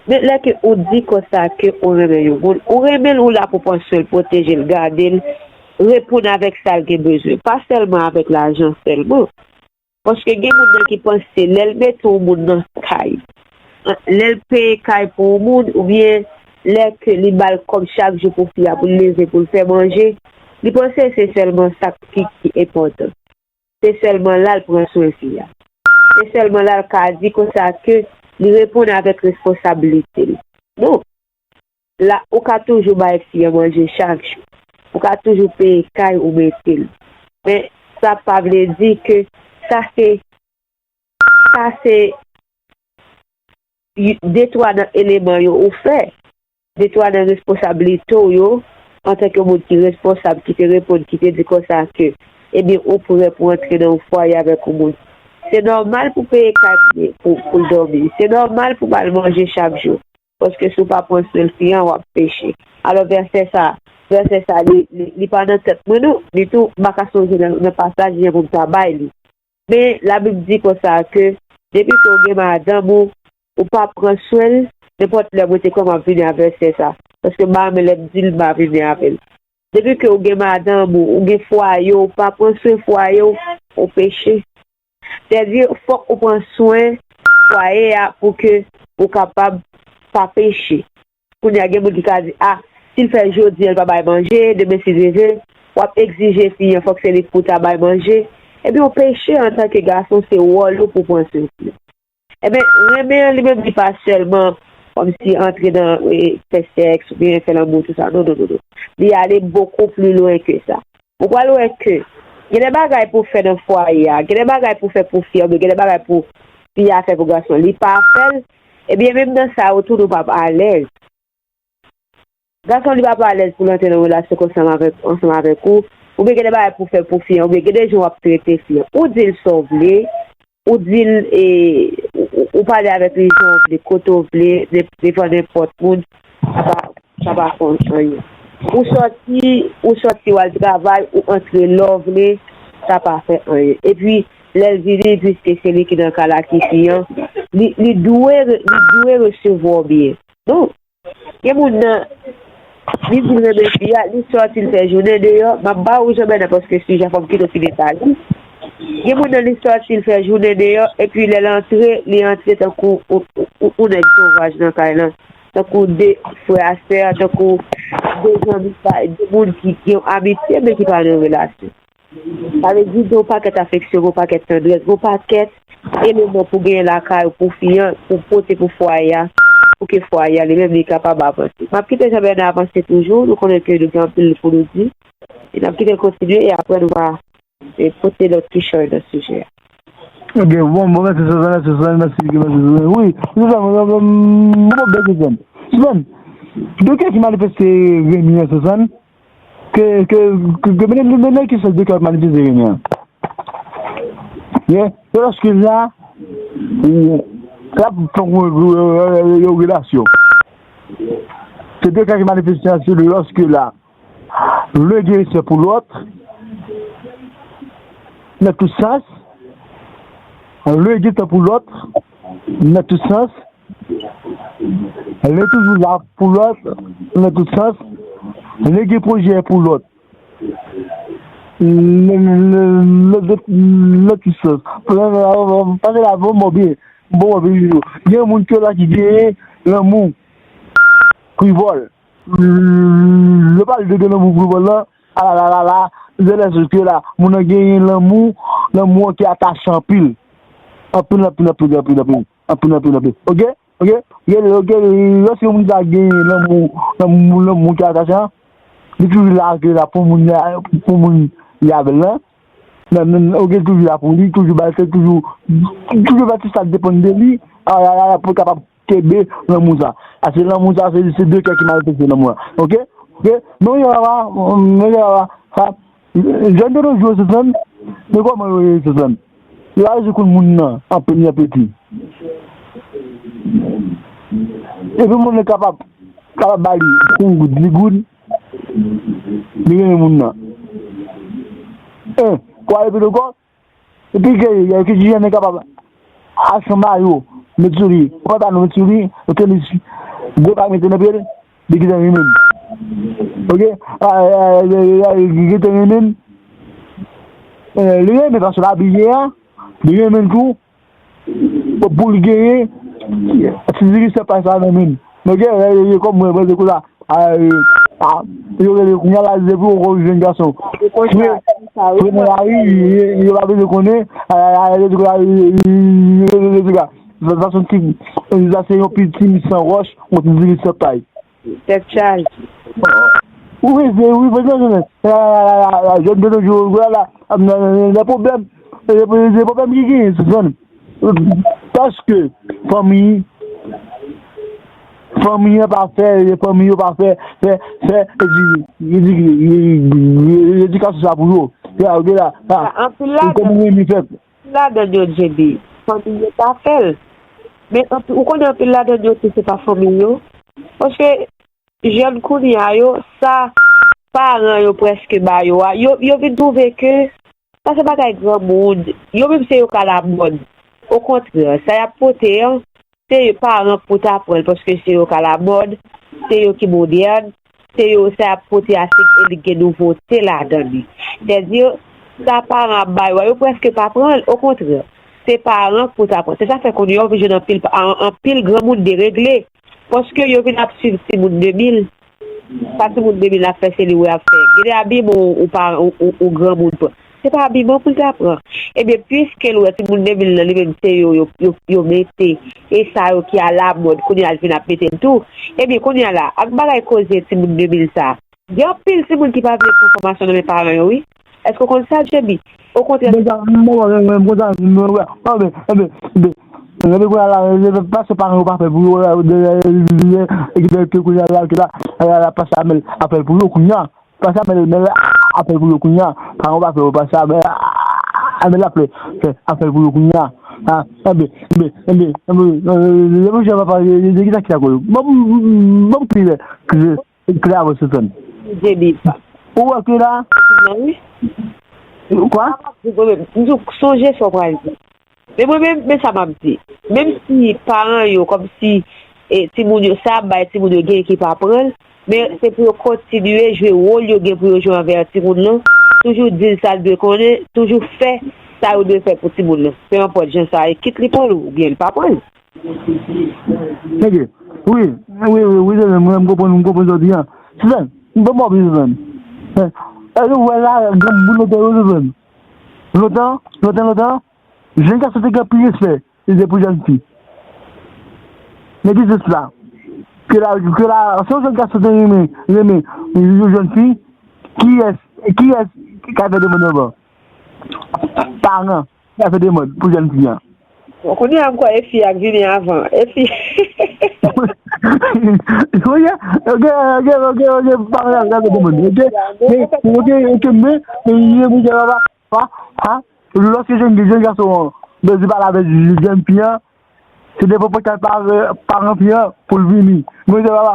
Men lè ke ou di konsa ke ou renmen yon moun, ou renmen l, ou la pou pran swen l, pwoteje l, gade l, reponn avèk sa l gen bezwen, pa sèlman avèk lajan sèlman. Paske gen moun nan ki panse lè l mete yon moun nan kay, lè l peye kay pou yon moun, oubyen lè ke li ba l kòb chak jou pou fi a, pou l leve, pou l fè manje, li panse se sèlman sa ki, ki enpòtan. Se sèlman la l pran swen fi a. Se sèlman la l ka di konsa ke li reponn avèk responsablite l. Non. La, ou ka toujou bay fi an manje chak jou. Ou ka toujou peye kay ou mete l. Men, sa pa vle di ke sa se, sa se y- de twa nan eleman yo ou fè, de twa nan responsablite w yo, antanke yon moun ki responsab, ki te reponn, ki te di konsa ke, ebyen, ou prè pou antre nan yon fwaye avèk yon moun. Se nòmal pou peye kay pou, pou, pou l dòmi. Se nòmal pou ba l manje chak jou. Paske si w pa pran swen fi an, w ap peche. Alò, vèsè sa, vèsè sa, li, li, li pa nan tèt mwen, non. Li tou, m pa ka sonje nan, nan pasaj li an pou m ta bay li. Men, Labib di konsa ke, depi ke w gen madanm ou, ou pa pran swen l, nenpòt lè mwen te kwè m ap vini a vèsè sa. Paske m pa renmen lè m di l m ap vini avè l. Depi ke w gen madanm ou, ou gen fwaye w, ou pa pran swen fwaye w, ou peche. Sètadi, fòk ou pran swen fwaye a pou ke ou kapab pa peche. Kounye a, gen moun ki ka di, a, si l fè jodi a, l pa bay manje, demen si Dye vle, w ap egzije fi an, fòk se li pou ta bay manje. Ebyen, w peche antanke gason, se wòl ou pou pran swen fi an. Ebyen, renmen an li menm, li pa sèlman kòmsi antre nan e, fè sèks oubyen fè lanmou, tou sa. Non, non, non, non. Li ale bokou pli lwen ke sa. Ou pral wè ke gen de bagay pou fè nan fwaye a, gen de bagay pou fè pou fi a, oubyen gen de bagay pou fi a fè pou gason. Li pa fè l, ebyen menm nan sa yo tou nou p ap alèz. Gason li p ap alèz pou l antre nan relasyon konsa ansanm avèk, ansanm avèk ou, oubyen gen de bagay pou fè pou fi an, oubyen gen de jan w ap trete fi an. Ou di l sa w vle, ou di l, e, ou, ou, ou pale avèk li jan w vle, kote w vle, ne- devan nenpòt moun, sa pa, sa pa fè anyen. Ou sòti, ou sòti w al travay, ou antre lè w vle, sa pa fè anyen. Epi, lè l vini, piske se li ki nan kay la ki fi an, li, li dwe, re- li dwe resevwa w byen. Non. Gen moun nan, li di l renmen fi a, li sòti, l fè jounen deyò. M ap ba ou Jean Bernard paske sijè a, fò m kite w fini pale. Gen moun nan, li sòti, l fè jounen deyò, epi lè l antre, li antre tankou ou, ou, ou, ou nèg sovaj nan kay lan. Tankou de frè a sè, tankou de zanmi, pa- de moun ki gen yon amitye, men ki pa nan relasyon. Sa vle di, gen yon pakèt afeksyon, gen yon pakèt tandrès, gen yon pakèt eleman pou genyen lakay ou pou fi an, pou pote pou fwaye a, pou ke fwaye a li menm li kapab avanse. M ap kite Jean Bernard avanse toujou, nou konnen ke nou gen anpil pou nou di. E n ap kite l kontinye, e apre nou va e, pote lòt kichay nan sijè a. Ok, bon, bon, mèsi, Suzanne, mèsi, Suzanne, mèsi, mèsi, Suzanne. Wi, Suzanne, bon, bon, bon, bon, Suzanne. Suzanne, de kè ki manifeste Remy an, Suzanne? Ke, ke, ke, ke, men, men, men, men, ki sòt de kè manifeste Remy an? Yeah. Se lòske la, ou, la, yon relasyon. Se de kè ki manifeste, se lòske la, le gen respè pou lòt, nan tout sans, lè gen tan pou lòt, nan tout sans, lè toujou la pou lòt, nan tout sans, lè gen pwojè pou lòt, nan tout sans. Pase la bon mò byen, bon mò byen. Gen moun ke la ki genyen lanmou frivòl. Yo pale de, de lanmou frivòl lan, alalalala, se lè ke la, moun nan genyen lanmou, lanmou an ki atache anpil. Anpil, anpil, anpil, anpil, anpil, anpil, anpil, anpil. Oke? Oke? Oke, oke, lòske moun sa genyen lanmou, lanmou, lanmou ki atache an, li toujou la ke la pou moun, pou moun li avè l lan. Nan, nan, oke, toujou la pou li, toujou ba, se toujou, toujou ba ti sa depann de li, alalalala, pou l kapab kenbe lanmou sa. Paske lanmou sa, se, se de kè ki manifeste lanmou an. Oke? Oke? Men jan papa, men jan papa, sa, jèn de nos jours, se sann, men kòman yo ye, se sann? Yo al jwenn moun nan, an premye peti. Epi moun nan kapab, kapab ba li, yon goud, di goud, li renmen moun nan. En, kwa epi de kò, epi ke, ke ti jèn nan kapab achte yon mayo, met sou li, pantalon met sou li, yon tenis, gwo bag mete nan pye l, li gentan renmen l. Oke? Li gentan renmen l. Li renmen fason l abiye a, li renmen l tou, pou l genyen ti divize pay sa nan men l. Oke? Kòm mwen, mwen, se konsa. Yo rele kounye a la, depi ou jwenn gason. Fre, fre nan lari, yo pa bezwen konnen. Fason ti, sa se yon piti mi san wòch, yon ti divize pay. Tèt chaje. Wi, se, wi, se, se, se, jèn de nos jours, la, la, la, nan pwoblèm, se pwoblèm ki genyen, se zòn. Paske fanmi, fanmi an pa fè, fanmi yo pa fè, fè, fè, edi, edi, edi, edikasyon sa pou yo. Ya, oke la, la. Anpil ladan, anpil ladan yo, J B, fanmi yo pa fè l. Men anpil, ou konnen anpil ladan yo tou, se pa fanmi yo. Paske jèn kounye a yo, sa paran yo prèske ba yo a, yo, yo vin twouve ke sa se bagay granmoun, yo menm se yo k alamòd. Okontrè, sa y ap pote an, se paran k pou ta pran l, paske se yo k alamòd, se yo ki modèn, se yo, sa y ap pote a, se, e li gen nouvote ladan li. Sètadi, sa paran ap ba yo a, yo prèske pa pran l, okontrè, se paran k pou ta pran. Se sa fè kounye a, ou vin jwenn anpil, an-, anpil granmoun deregle. Paske yo vin ap swiv timoun de mil. Sa timoun de mil ap fè, se li yo ap fè. Gen de abiman ou, ou pa, ou, ou, ou granmoun pran. Se pa abiman pou l ta pran. Ebyen, piske l wè timoun de mil nan li menm se yo, yo, yo, yo mete, e sa yo ki alamòd, kounye a l vin ap mete l tou. Ebyen, kounye a la, ak bagay koze timoun de mil sa, gen anpil timoun ki pa vle pran fòmasyon nan men paran yo, wi. Èske w konn sa, J B? Okontrè, se konsa, mwen, mwen, mwen, konsa, mwen, mwen, mwen, mwen, mwen, mwen, mwen, paske paran yo pa fè pou yo, e ki fè ke kounye a la, ke la, la, la, pase a men l ap fè l pou yo kounye a. Pase a men l, men l ap fè l pou yo kounye a. Paran yo pa fè yo pase a men, a men l ap fè, fè, ap fè l pou yo kounye a. A, enben, enben, enben, enben, enben, enben, jan papa, e, e, e, ki sa ki ta kò yo? Bon, bon, bon, klè, klè, klè avè se tann. J B. Ou wè ke la? Wi. Kwa? M di w, sonje sa w pral di. Men mwen menm, men sa m ap di. Menm si paran yo, kòmsi, e, timoun yo, sa y ap bay timoun yo, gen ki pa pran l, men se pou yo kontinye jwe wòl yo gen pou yo jwe anvè timoun lan. Toujou di l sa l dwe konnen, toujou fè sa yo dwe fè pou timoun lan. Pe enpòt jan sa ye, kit li pran l oubyen li pa pran l. Tande. Wi, wi, wi, wi, tande, mwen, m konprann, m konprann sa w di a. Suzanne, m ban m wòb, Suzanne. E, e, ou wè la, granmoun lontan yo, Suzanne. Lontan, lontan, lontan, jèn gason te gen anpil respè, li te pou jèn fi. Men ki jis la, ke la, ke la, si yon jèn gason te renmen, renmen yon jèn fi, kiyès, kiyès k al fè demann anvan? Paran. Sa fè demann pou jèn fi an. Bon, kounye a m kwè e fi a k vini avan. E fi. Kounye a, oke, oke, oke, oke, paran an fè demann. Oke, men, oke, oke, men, men, men, men, pa, pa, pa, lòske jèn, jèn gason an bezwen pale avèk jèn fi an, se devan pòtay pa, paran fi an pou l vini. Men, se pa,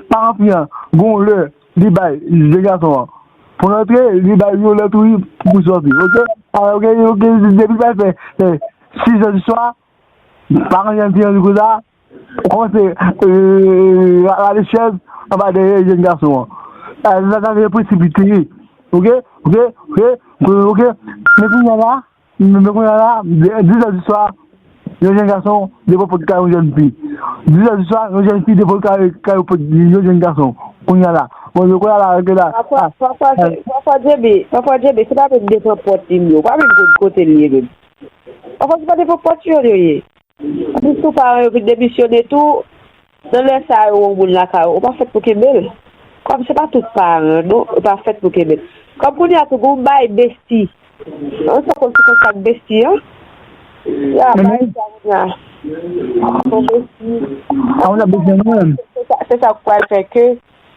paran fi an, gon lè, li bay jèn gason an. pou rantre, li bay yon lòt wi pou sòti, oke? Alò, oke, oke, depi l bay fè, fè sis zè di swa, paran jèn fi an di konsa, kòmanse, euh, rale chèz anba dèyè jèn gason an. Sa, sa, sa se presipite, oke, oke, oke, oke, men kounye a la, men, men kounye a la, dis zè di swa, yon jèn gason devan pòt kay yon jèn fi. Dis zè di swa, yon jèn fi devan kay, kay yon jèn gason. Kounye a la. Bon, yo kounye a la, rete la. Pafwa, pafwa, pafwa, J B, pafwa, J B, se pa menm devan pòt li yo. Pa menm konn kote l ye menm. Pafwa, se pa devan pòt yo, yo ye. Anplis tou, paran yo vin demisyone tou. Nan lè sa yo, yon moun lakay ou, ou pa fèt pou kenbe l. Kòm se pa tout paran, non, ou pa fèt pou kenbe l. Kòm kounye a tou, gon bay besti. An sa kòm se konsa k besti, an. Ya, bay sa, kounye a. Gon besti. A, ou nan bezwen mwen. Se sa, se sa k pral fè ke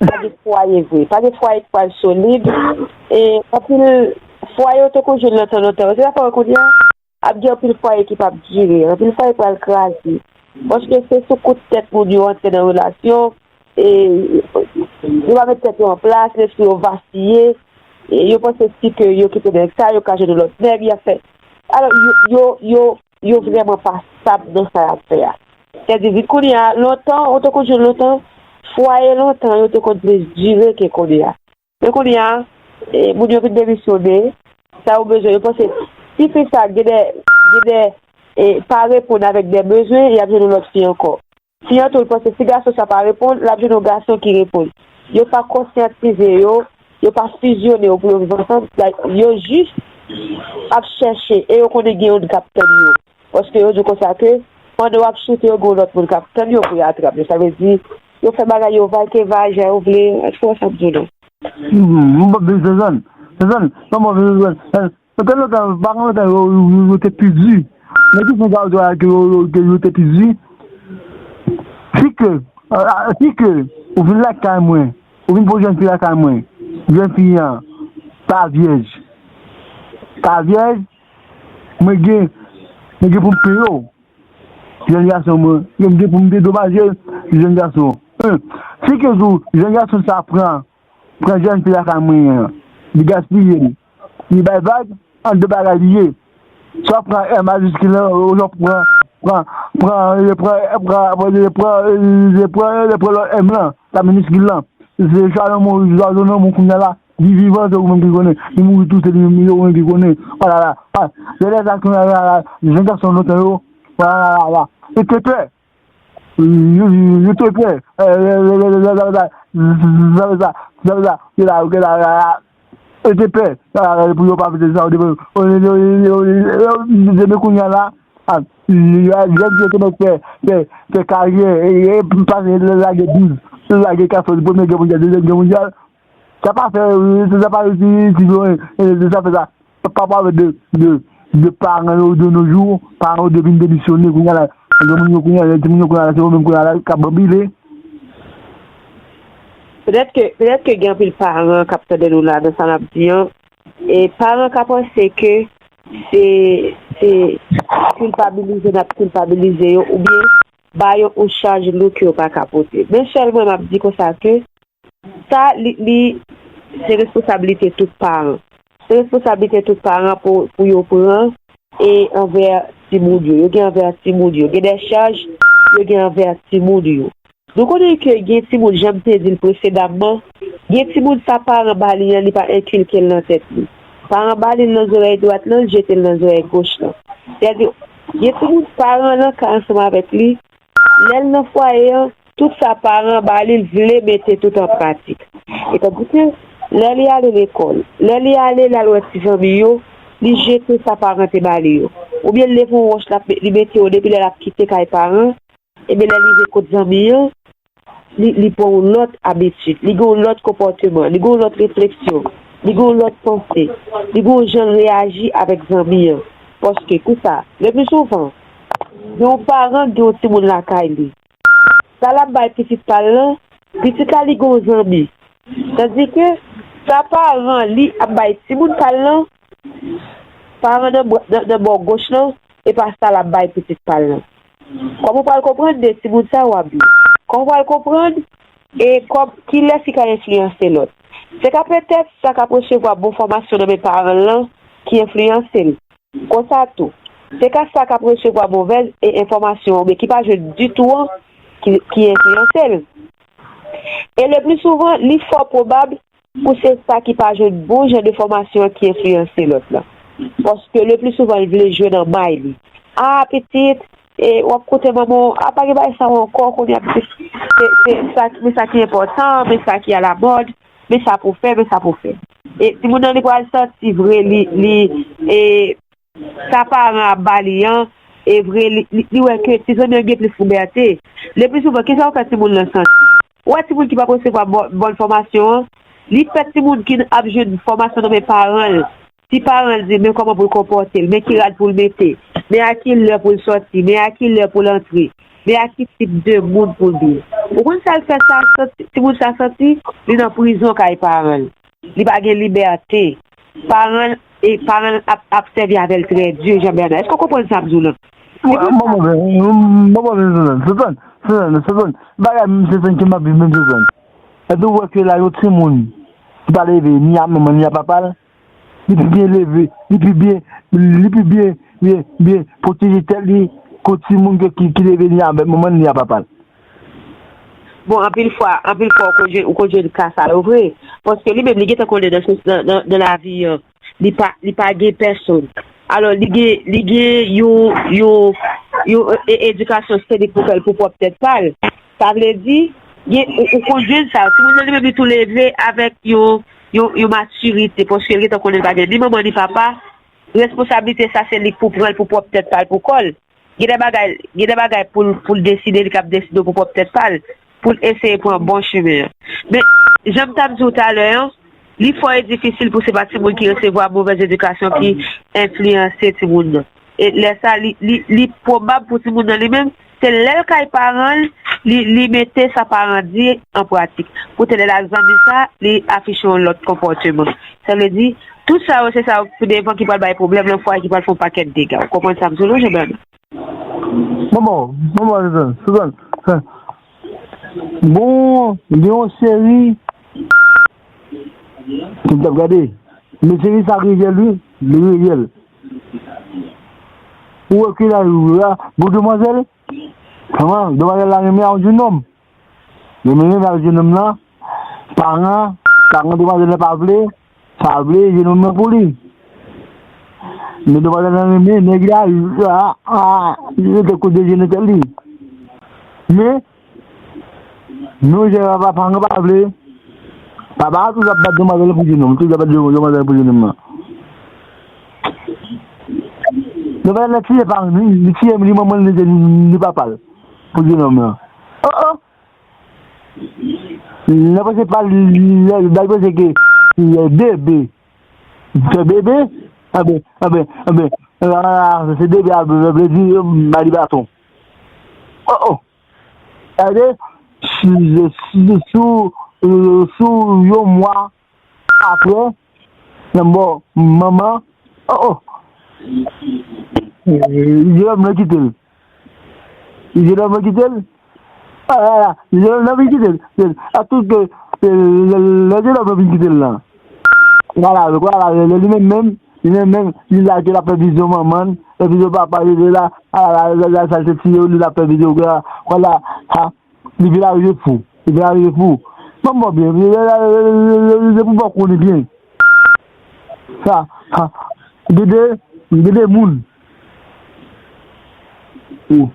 pa gen fwaye vre. Pa gen fwaye k pral solid. E anpil fwaye yo te konn jwenn lontan, lontan. Se sa fè kounye a, ap gen anpil fwaye ki p ap dire, anpil fwaye pral kraze. Paske se sou kout tèt moun yo antre nan relasyon, e yo pa met tèt yo an plas, lespri yo vasiye, e yo panse si ke yo kite nèg sa, yo ka jwenn yon lòt nèg, y ap fè. Alò, yo, yo, yo, yo vrèman pa stab nan sa y ap fè a. Sètadi, vin kounye a, lontan, ou te konn jwenn lontan, fwaye lontan, yo te konn plis dire ke kounye a. Men kounye a, e, moun yo vin demisyone, sa yo bezwen, yo panse, si fi sa gen de, gen de, e, pa reponn avèk de bezwen, y ap jwenn yon lòt fi ankò. Fi an tou, li panse, si gason sa pa reponn, l ap jwenn yon gason ki reponn. Yo pa konsyantize yo, yo pa fizyone yo pou yo viv ansanm, like, yo jis ap chèche, e yo konnen gen youn k ap tann yo. Paske yo di konsa ke, pandan w ap choute, yo gen yon lòt moun k ap tann yo pou yo atrap yo. Sa vle di, yo fè bagay yo vay ke vay, jan yo vle, èske w wè sa m di w la? Hmm, m pa bezwen zòn. Zòn, kòman bezwen zòn? Lontan, lontan, pa gen lontan, yo, yo, yo te pi di. Nèg ki fè sa, yo, yo, yo, yo te pi di. Si ke, a, a, si ke, ou vin lakay mwen, ou vin pou jèn fi lakay mwen, jèn fi an, pa vyèj. Pa vyèj, mwen gen, mwen gen pou m peye w. Jèn gason mwen, mwen gen pou m dedomaje jèn gason. Hein, si ke jou, jèn gason sa pran, pran jèn fi lakay mwen an, li gaspiye l, li bay vag, an de bagay li ye. Swa pran M majiskil lan, oswa pran, pran, pran, pran, pran, pran, pran lòt M lan, la miniskil lan. Se chwa nan moun, chwa nan moun kounye a la, li vivan, se ou menm ki konnen. Li mouri tou, se li menm, yo menm ki konnen. Olala, ah, se lè sa kounye a la, jèn gason lontan yo, olala, e te pè. Yo, yo, yo te pè. Sa vle sa, sa vle sa, sa vle sa, yo la, yo la, la, la. Yo te pè. Sa, pou yo pa pete sa, yo te pè. Yo, yo, yo, yo, yo, yo, depi kounye a la, ah, yo, yo, yo, yo te mèt fè, fè, fè karyè, e, e, pase lage douz, lage katòz, premye gè mondyal, dezyèm gè mondyal. Sa pa fè, sa pa reyisi, si, si, e, e, sa fè sa. Pa pale de, de, de paran yo de nos jours, paran yo vin demisyone, kounye a la, granmoun yo kounye a, timoun yo kounye a, se yo menm kounye a la, k ap banbile. Petèt ke, petèt ke gen anpil paran k ap tande nou la nan sa n ap di an, e paran ka panse ke se, se kilpabilize n ap kilpabilize yo, oubyen ba yo yon chaj lou ke yo pa ka pote. Men sèl mwen m ap di konsa ke sa, li, li, se responsablite tout paran. Se responsablite tout paran pou, pou yo pran e anvè timoun yo. Yo gen anvè timoun yo. Gen de chaj, yo gen anvè timoun yo. Nou konnen ke gen timoun, jan m te di l presedamman, gen timoun sa paran ba li an, li pa enkilke l nan tèt li. Paran ba li l nan zòrèy dwat lan, l jete l nan zòrèy goch lan. Sètadi, gen timoun paran lan ka ansanm avèk li, lè l nan fwaye an, tout sa paran ba li, l vle mete tout an pratik. E tandike, lè li ale lekòl, lè li ale, l al wè ti zanmi yo, li jete sa paran te ba li yo. Oubyen l leve yon wòch, l ap met, li mete yo depi lè l ap kite kay paran, ebyen lè l rive kot zanmi an, li, li pran yon lòt abitid, li gen yon lòt konpòteman, li gen yon lòt refleksyon, li gen yon lòt panse, li gen yon jan l reyaji avèk zanmi an. Paske, kisa? Le pli souvan, gen yon paran ki gen yon timoun lakay li. Sa l ap bay pitit pa l lan, pitit la li gen yon zanmi. Tandike, sa paran li ap bay timoun pa l lan, paran nan bò, nan, nan bò goch lan, e pa sa l ap bay pitit pa l lan. Kòman w pral konprann de timoun sa yo ap viv? Kòman w pral konprann e kòm, kilès ki ka enfliyanse lòt? Se ka petèt sa k ap resevwa bon fòmasyon nan men paran l lan ki enfliyanse l. Konsa tou, se ka sa k ap resevwa movèz e enfòmasyon oubyen ki pa jwenn ditou an ki, ki enfliyanse l. E le pli souvan, li fò pwobab pou se sa ki pa jwenn bon jan de fòmasyon an ki enfliyanse lòt la. Paske le pli souvan, l vle jwe nan may li. A, pitit, e, w ap koute manman w, a, pa gen bagay sa yo ankò, kounye a, pitit, se, se sa, men sa ki enpòtan, men sa ki alamòd, men sa pou fè, men sa pou fè. E timoun nan, li pral santi vre, li, li, e, sa paran ap ba li an, e vre, li, li, li wè ke ti zanmi an gen plis libète. Le pli souvan, kisa w fè timoun nan santi? Ou wè timoun ki p ap resevwa bòn, bòn fòmasyon an, li fè timoun ki ap jwenn fòmasyon nan men paran l. Si paran l di l men kòman pou l konpòte l, men ki rad pou l mete, men a ki lè pou l sòti, men a ki lè pou l antre, men a ki tip de moun pou l ye. Ou konn sa l fè sa, santi, timoun sa santi? Li nan prizon kay paran l. Li pa gen libète. Paran l, e paran l ap, ap sèvi avè l trè di, Jean Bernard. Èske w konprann sa m di w lan? Bon, bon, bon, bon, bon, bon, Suzanne, Suzanne, Suzanne, Suzanne, bagay m, Suzanne, ke m ap viv menm, Suzanne. Èske w wè ke la, yon timoun ki pa leve ni a manman, ni a papa l, li pi byen leve, li pi byen, li pi byen, byen, byen pwoteje tèt li, ke timoun ke, ki, ki leve ni a manman, ni a papa l? Bon, anpil fwa, anpil fwa, ou konn jwenn, ou konn jwenn ka sa yo vre. Paske li menm, li gentan konnen nan, nan, nan, nan lavi an, li pa, li pa gen pèsonn. Alò, li gen, li gen yon, yon, yon, e, edikasyon se li pou fè l pou pwòp tèt pa l. Sa vle di, gen, ou, ou konn jwenn sa. Timoun nan li menm, li tou leve avèk yon, yon, yon matirite, paske li gentan konnen li pa gen ni manman, ni papa. Responsablite sa, se li k pou pran l pou pwòp tèt pa l, pou kò l. Gen de bagay, gen de bagay pou l, pou l deside, li kab deside pou pwòp tèt pa l, pou l eseye pran bon chemen an. Men, jan m t ap di w talè an, li fò e difisil pou se pa timoun ki resevwa movèz edikasyon ki enfliyanse timoun nan. E lè sa, li, li, li pwobab pou timoun nan li menm, se lè l kay paran l, li, li mete sa paran di an pratik. Poutèt lè l ak zanmi sa, li afiche yon lòt konpòteman. Sa vle di, tout sa yo, se sa yo pi devan ki pral bay pwoblèm nan fwaye, ki pral fè yon pakèt dega. Ou konprann sa m di w lan, Jean Bernard? Bon, bon, bon, bon, Suzanne, Suzanne, Suzanne. Bon, gen yon seri ke m t ap gade. Men seri sa reyèl, wi, li reyèl. Ou wè ke la, la, bon demwazèl, kòman, demwazèl la renmen a yon jenòm. Renmen, renmen a yon jenòm lan, paran, paran demwazèl la pa vle, pa vle, jenòm nan pou li. Men demwazèl la renmen, nèg la, a, a, li te kote jenòm tèt li. Men, nou, jè papa, paran pa vle. Papa a toujou ap bat demwazèl pou jenòm, toujou ap bat demwazèl pou jenòm nan. Demwazèl la tiye paran, li, li tiye li manman, li, li papa l pou jenòm nan. Oh, oh! Nan panse pa, nan panse ke, eh, bebe. Se bebe? Anben, anben, anben, ah, se bebe a vle di, eh, ba li baton. Oh, oh. Gade, si, si, sou, eh, sou yon mwa apre, nan bò manman, oh, oh. Eh, jenòm nan kite l. Jenòm nan kite l. Ah, ah, ah, jenòm nan vin kite l. A tout ke, eh, lè, lè jenòm nan vin kite l lan. Vwala, vwala, lè li menm menm, li menm menm, li la ke l ap fè vizyon manman l, fè vizyon papa l, li la, ah, la, la, la, sa l te tiye, li la fè vizyon, vwala, vwala, ha, li vin arive fou, li vin arive fou. Manman byen, se pou bòk ou li byen. Sa, sa, gen de, gen de moun. Ou.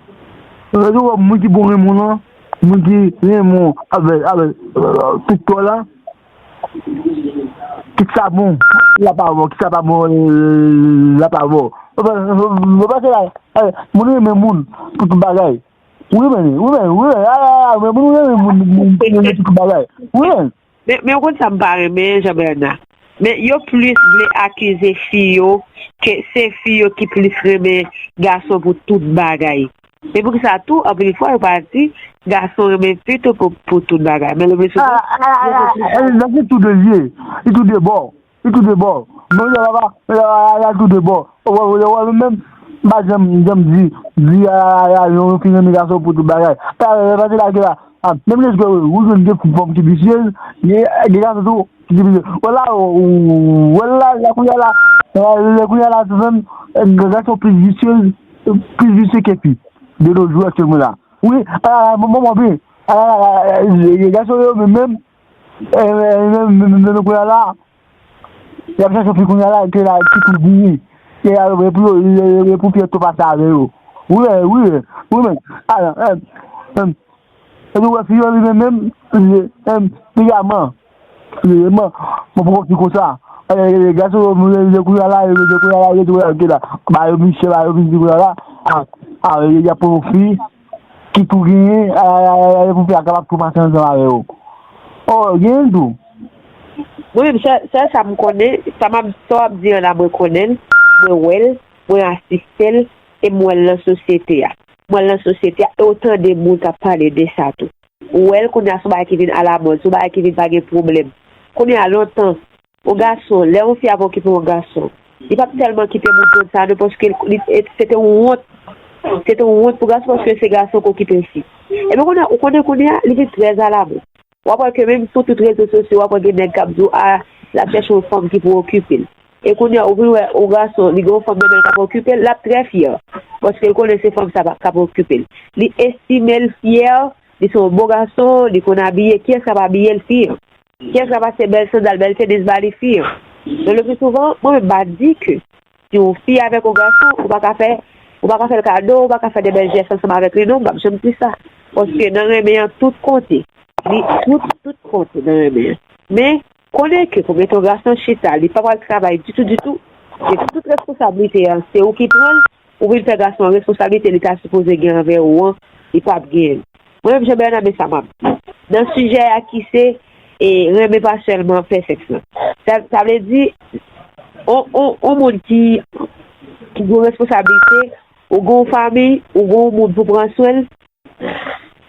Lè ou wè moun ki bon renmen w lan, moun ki renmen w avè, avè, euh, tout kò la, kit sa bon, l ap avè w, kit sa pa bon, l ap avè w. Ou pa, ou pa se la, eh, moun renmen moun pou tout bagay. Ou renmen, ou renmen, ou renmen, ah, ah, ah, men moun renmen moun, moun, moun renmen tout bagay. Ou renmen. Men, men ou konn sa m pa renmen, Jean Bernard. Men yo plis vle akize fi yo ke se fi yo ki plis renmen gason pou tout bagay. Men poukisa tou, anpil fwa, yo pa di gason renmen fi tou pou, pou tout bagay. Men le pli souvan, ah, ah, ah, ah, ah, nan se tou de zye, li tou de bò, li tou de bò. Non, li la pa, li la, li la tou de bò. Ou wè, ou wè, ou wè, menm, m pa janm, janm di, di, ah, ah, ah, yon fi renmen gason pou tout bagay. Ah, ah, ah, pa di la, la, Menm lè ou jwenn de fanm ki visyez, gen gason tou ki visyez. Wè la, wè la, la kounye a la, lè kounye a la, Suzanne, gason plis visyez, plis visye ke fi. De nos jours, aktyèlman la. Wi, a, mwen, mwen, mwen, a, gason yo, menm, menm, menm, menm, menm, kounye a la, y ap chache fi kounye a la, ke la, ki tou di, ke la, e pou yo, e pou fi yo tou pase avè yo. Wi, wi, wi, men, a, epi wè fi yo li menm, menm, li, em, li gaman. Li, mwen, mwen poko fi konsa. E, gason yo, mwen, yo kounye a la, yo, yo kounye a la, yo, yo, yo, la. Ba yo misye, ba yo misye kounye a la. A, a, y ap pran yon fi, ki tou genyen, a, a, a, a, pou fi a kapab tou pase ansanm avè yo. O, genyen tou. Mwen menm, sèl, sèl sa m konnen, sa m ap, sa w ap di an la, mwen konnen l, mwen wè l, mwen asiste l, e m wè l nan sosyete a. M wè l nan sosyete a, e w tande moun k ap pale de sa tou. Ou wè l kounye a, se yon bagay ki vin alamòd, se yon bagay ki vin pa gen pwoblèm. Kounye a, lontan, yon gason, lè yon fi ap okipe yon gason, li p ap tèlman kite moun konn sa non, paske li, e, se te yon wont. Se te yon wont pou gason, paske se gason k okipe fi. Epi kounye a, ou konnen kounye a, li vin trè alamòd. W ap wè ke menm sou tout rezo sosyo, w ap wè gen nèg k ap di w, a, l ap chèche yon fanm ki pou okipe l. E kounye a, ou vin wè yon gason, li gen yon fanm nan men l k ap okipe l, l ap trè fyè. Paske l konnen se fanm sa k ap okipe l. Li estime l fyè, li se yon bon gason, li konn abiye. Kiyès k ap abiye l? Fi an. Kiyès k ap achte bèl sandal, bèl tenis ba li? Fi an. Men le pli souvan, mwen menm m pa di ke si yon fi avèk yon gason, ou pa ka fè, ou pa ka fè l kado, ou pa ka fè de bèl jès ansanm avèk li non, m p ap janm di sa. Paske nan renmen an, tout konte. Li, tout, tout konte nan renmen an. Men, konnen ke pou mete yon gason chita, li pa pral travay ditou, ditou, e tout responsablite an, se ou ki pran l, ou vin fè gason an responsablite li ta sipoze gen anvè ou an, li p ap genyen l. Mwen menm, Jean Bernard, men sa m ap di. Nan sijè a ki se, e, renmen pa sèlman fè sèks lan. Sa, sa vle di, on, on, on moun ki, ki gen responsablite, ou gen yon fanmi, ou gen yon moun pou pran swen l,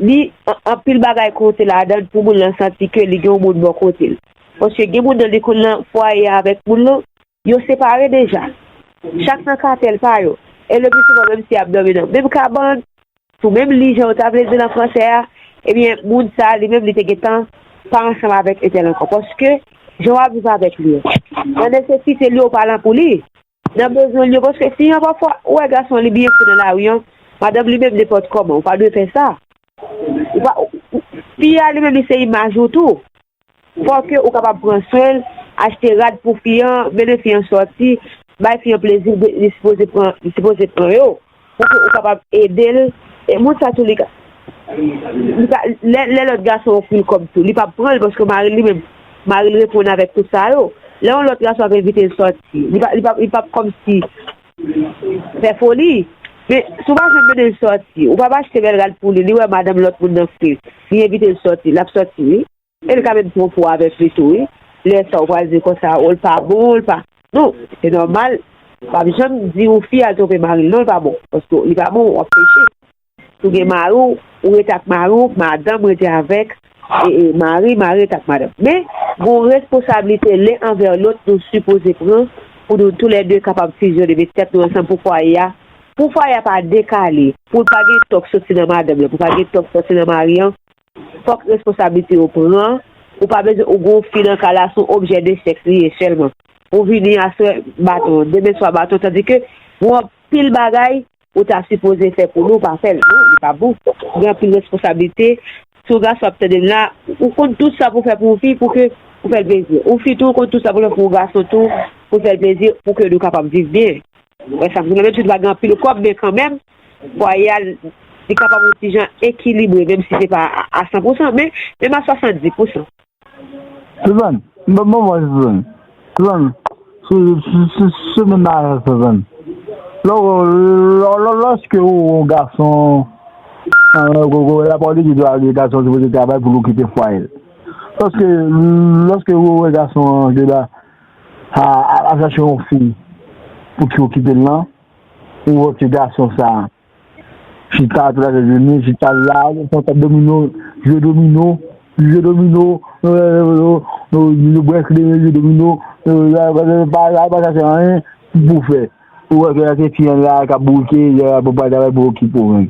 li, an-, anpil bagay konte ladan l pou moun lan santi ke li gen yon moun bò kote l. Paske gen moun nan li konn nan fwaye avèk moun lan, yo separe deja. Chak nan katèl pa yo. E le pli souvan, menm si y ap dòmi nan menm kabann, sou menm li, jan yo ta vle di l an fransè a, ebyen, moun sa a, li menm, li te gentan pa ansanm avèk entèl ankò. Paske, jan w ap viv avèk li an, nan nesesite li, ou pa la pou li. Nan bezwen li yo, paske fi an, pafwa, ou wè gason an, li byen fou nan lari an, madanm li menm, nenpòt kòman, ou pa dwe fè sa. Ou pa, ou, ou, fi a, li menm, li se imaj ou tou. Fò ke ou kapab pran swen l, achte rad pou fi an, mennen fi an sòti, bay fi an plezi, li sipoze pran, li sipoze pran yo. Pou ke ou kapab ede l. E moun sa tou, li ka, li ka, lè, lè lòt gason ofri l kòb tou, li p ap pran l paske mari l li menm, mari l reponn avèk tout sa yo. Lè yon lòt gason ap envite l sòti, li pa, li pa, li p ap kòmsi fè foli. Men, si w pa janm mennen l sòti, ou p ap achte bèl rad pou li, li wè madanm lòt moun nan fre, li envite l sòti, l ap sòti, wi. E l ka menm twonpe w avèk li tou, wi. Lè sa, ou pral di konsa, o, l pa bon, l pa. Non, se nòmal. W ap janm di yon fi al twonpe mari l, non, l pa bon. Paske li pa bon, w ap peche. Si w gen mari w, ou rete ak mari w, madanm rete avèk, e, e, mari, mari rete ak madanm. Men, gen yon responsablite len anvè lòt nou sipoze pran pou nou toulède kapab fizyone, met tèt nou ansanm pou fwaye a. Pou fwaye a pa dekale, pou l pa gen tòk soti nan madanm lan, pou pa gen tòk soti nan mari an, fòk responsablite yo pran. Ou pa bezwen, ou gen yon fi nan kay la, se yon objè de sèks li ye sèlman. Ou vini aswè, baton, demen swa baton, tandike gen anpil bagay ou ta sipoze fè pou li, ou pa fè l. Non, li pa bon. Gen anpil responsablite. Si yon gason ap tande m la, ou konn tout sa pou fè pou yon fi, pou ke ou fè l plezi. Yon fi tou, ou konn tout sa pou fè pou yon gason tou, pou fè l plezi, pou ke nou kapab viv byen. Wè sa m di la, menm si li pa gen anpil kòb, men kanmenm, fwaye a, li kapab yon ti jan ekilibre, menm si se pa a, a san pou san, men menm a swasanndis pou san. Suzanne, m, m, m, Suzanne. Suzanne, sou, sou, sou, sou menm bagay la, Suzanne. Lò, lò, lò, lòske ou, ou gason, euh, ou, ou, la pawòl de Dye di gason sipoze travay pou l okipe fwaye l. Lòske, lòske ou wè gason an, de la, a, a, ap chache yon fi pou ki okipe l lan, ou wè ke gason sa a chita tout lajounen, chita la, fè yon tab domino, jwe domino, jwe domino, euh, euh, euh, euh, bwè kleren, jwe domino, euh, pa, pa, pa chache anyen pou fè. Ou wè ke se fi an la k ap bouke, y ap pral travay pou okipe w menm.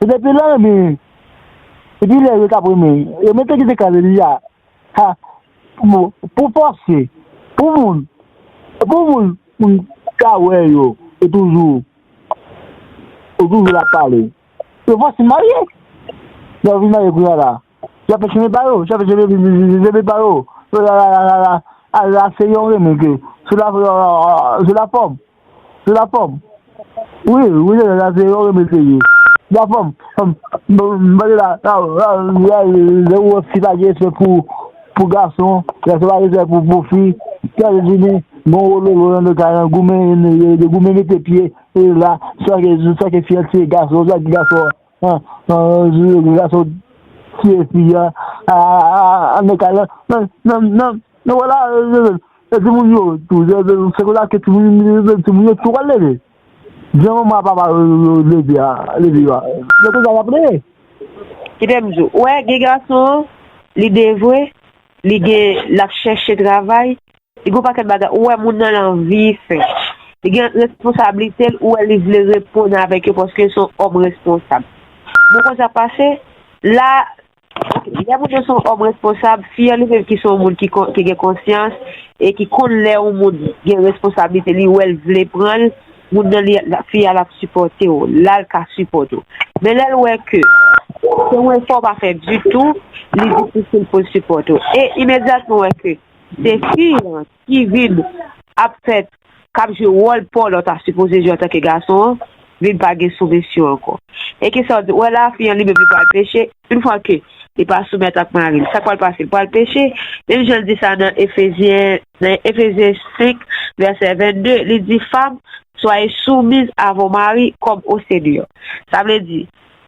Se depi lè renmen, depi lè yo t ap renmen, yo mete kite kale li a. Ha, pou, pou fòse, pou moun, pou moun, moun ka wè yo, yo toujou, yo toujou la pale. Yo fòse marye. Lè yo vin marye kounye a la, y ap fè chemen pa yo, y ap fè chemen pa yo. La, la, la, la, la, la, se yon renmen ke, se la, se la fòm. Se la fòm. Wi, wi, se la, se yon renmen ke ye. La fòm, m pale la, la, la, la, lè ou wè fi pa gen respè pou, pou gason, gason pa gen respè pou, pou fi, Etazini, bon, wololo, nan de ka, goumen, goumen mete pye, e la, swa ke, swa ke fi an tiye gason, swa ke gason, an, an, gason tiye fi an, a, a, a, nan de ka, nan, nan, nan, nan, nan, vwala, e, e, e, timoun yo, tou, e, e, se konsa ke timoun, e, timoun yo tou pral leve. Jan manman papa yo, yo leve a, leve yo a. Se konsa y ap leve. Kite m di w, ou wè, gen gason, li devwe, li gen, l ap chèche travay, li gen yon pakèt bagay, ou wè moun nan l anvi fè. Li gen responsablite l, ou wè li vle reponn avèk yo paske l se yon òm responsab. Bon, konsa pase, la, ok, lè moun nan se yon òm responsab, fi an li menm ki se yon moun ki, kon- ki gen konsyans e ki konn lè yon moun gen responsablite, li wè l vle pran l, moun nan li, la, fi a l ap sipòte w, la l ka sipòte w. Men lè l wè ke se yon efò w pa fè ditou, li difisil pou l sipòte w. E imedyatman w wè ke se fi an ki vin ap fè, k ap jwe wòl pa w lè w ta sipoze jwe antanke gason an, vin pa gen soumisyon ankò. E kisa w di? Wè la, fi an li menm li pral peche, yon fwa ke li pa soumèt ak mari l, sa k pral pase? Li pral peche. Menm jan l di sa nan Efezyen, nan Efezyen senk, vèsè vennde, li di, Femme, soyez soumises à vos maris comme au Seigneur. Sa vle di,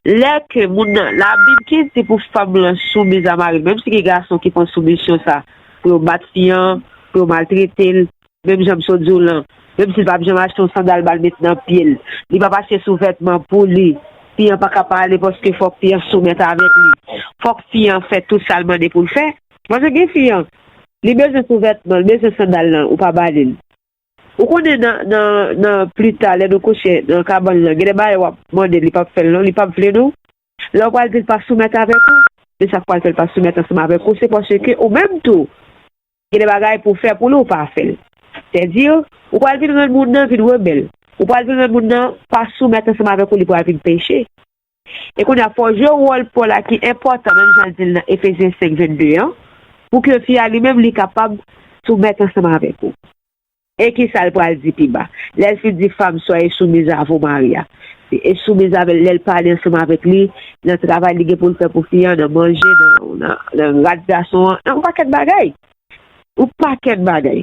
lè ke moun nan, Labib ki di pou fanm lan soumiz a mari l, menm si gen gason ki pran soumisyon sa, pou yo bat fi an, pou yo maltrete l, menm jan m sot di w lan, menm si l p ap janm achte yon sandal ba l met nan pye l, li p ap achte souvètman pou li, fi an pa ka pale paske fòk fi an soumèt avèk li. Fòk fi an fè tout sa l mande pou l fè. Paske gen fi an, li bezwen souvètman, li bezwen sandal lan, ou pa ba li l. Ou konnen nan, nan, nan pli ta, lè nou kouche nan kabann lan, gen de bagay w ap mande l, li p ap fè l non, li p ap vle non. Lè w pral di l pa soumèt avèk ou, men sa k pral fè l pa soumèt ansanm avèk ou, se paske ou menm tou, gen de bagay pou w fè pou li, ou pa fè l. Sètadi, ou pral vin rann moun nan vin rebèl. Ou pral vin rann moun nan pa soumèt ansanm avèk ou, li pral vin peche. E kounye a, fò w jwe wòl pa w la ki enpòtan, menm jan l di l nan Efezyen senk vennde an, pou ke fi a li menm li kapab soumèt ansanm avèk ou. E kisa l pral di pi ba? Lè l fin di, Femme, soyez soumises à vos maris a. E soumiz avè l, lè l pale ansanm avèk li, nan travay li gen pou l fè pou fi an, nan manje, nan, nan, nan rad gason an, nan yon pakèt bagay. Yon pakèt bagay.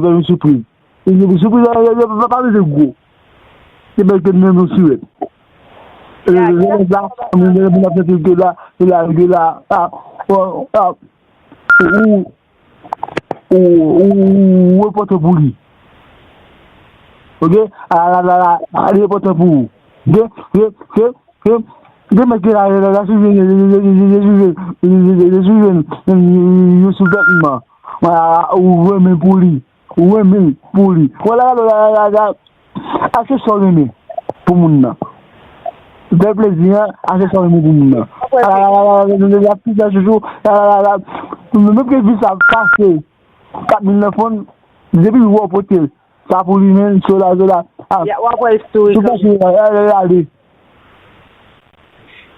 nou fè yon sipriz. E sipriz la, pa bezwen gwo. Se bèl ke nou menm yon siwèt. Lè la, moun ap fè tout de la, de la, de la, a, a, ou, ou, ou, ou repote pou li. Ok? A, la, la, la, a, li repote pou ou. Ok? Ok? Ok? Ok? Gen mèt ki la, la, la, la, swiv, swiv, swiv, swiv, sou tèt mwen. Ou renmen pou li. Ou renmen pou li. Wè la, la, la, la, la, achte sa w renmen pou moun nan. Fè plezi, an, achte sa w renmen pou moun nan. Ala, ala, ala, ala, ala, ala, ala, ala, ala, ala. Menm ke vi sa pase kat mil nan fon, depi w pote sa pou li menm, sola, sola. A, w ap wè l souri kanmenm.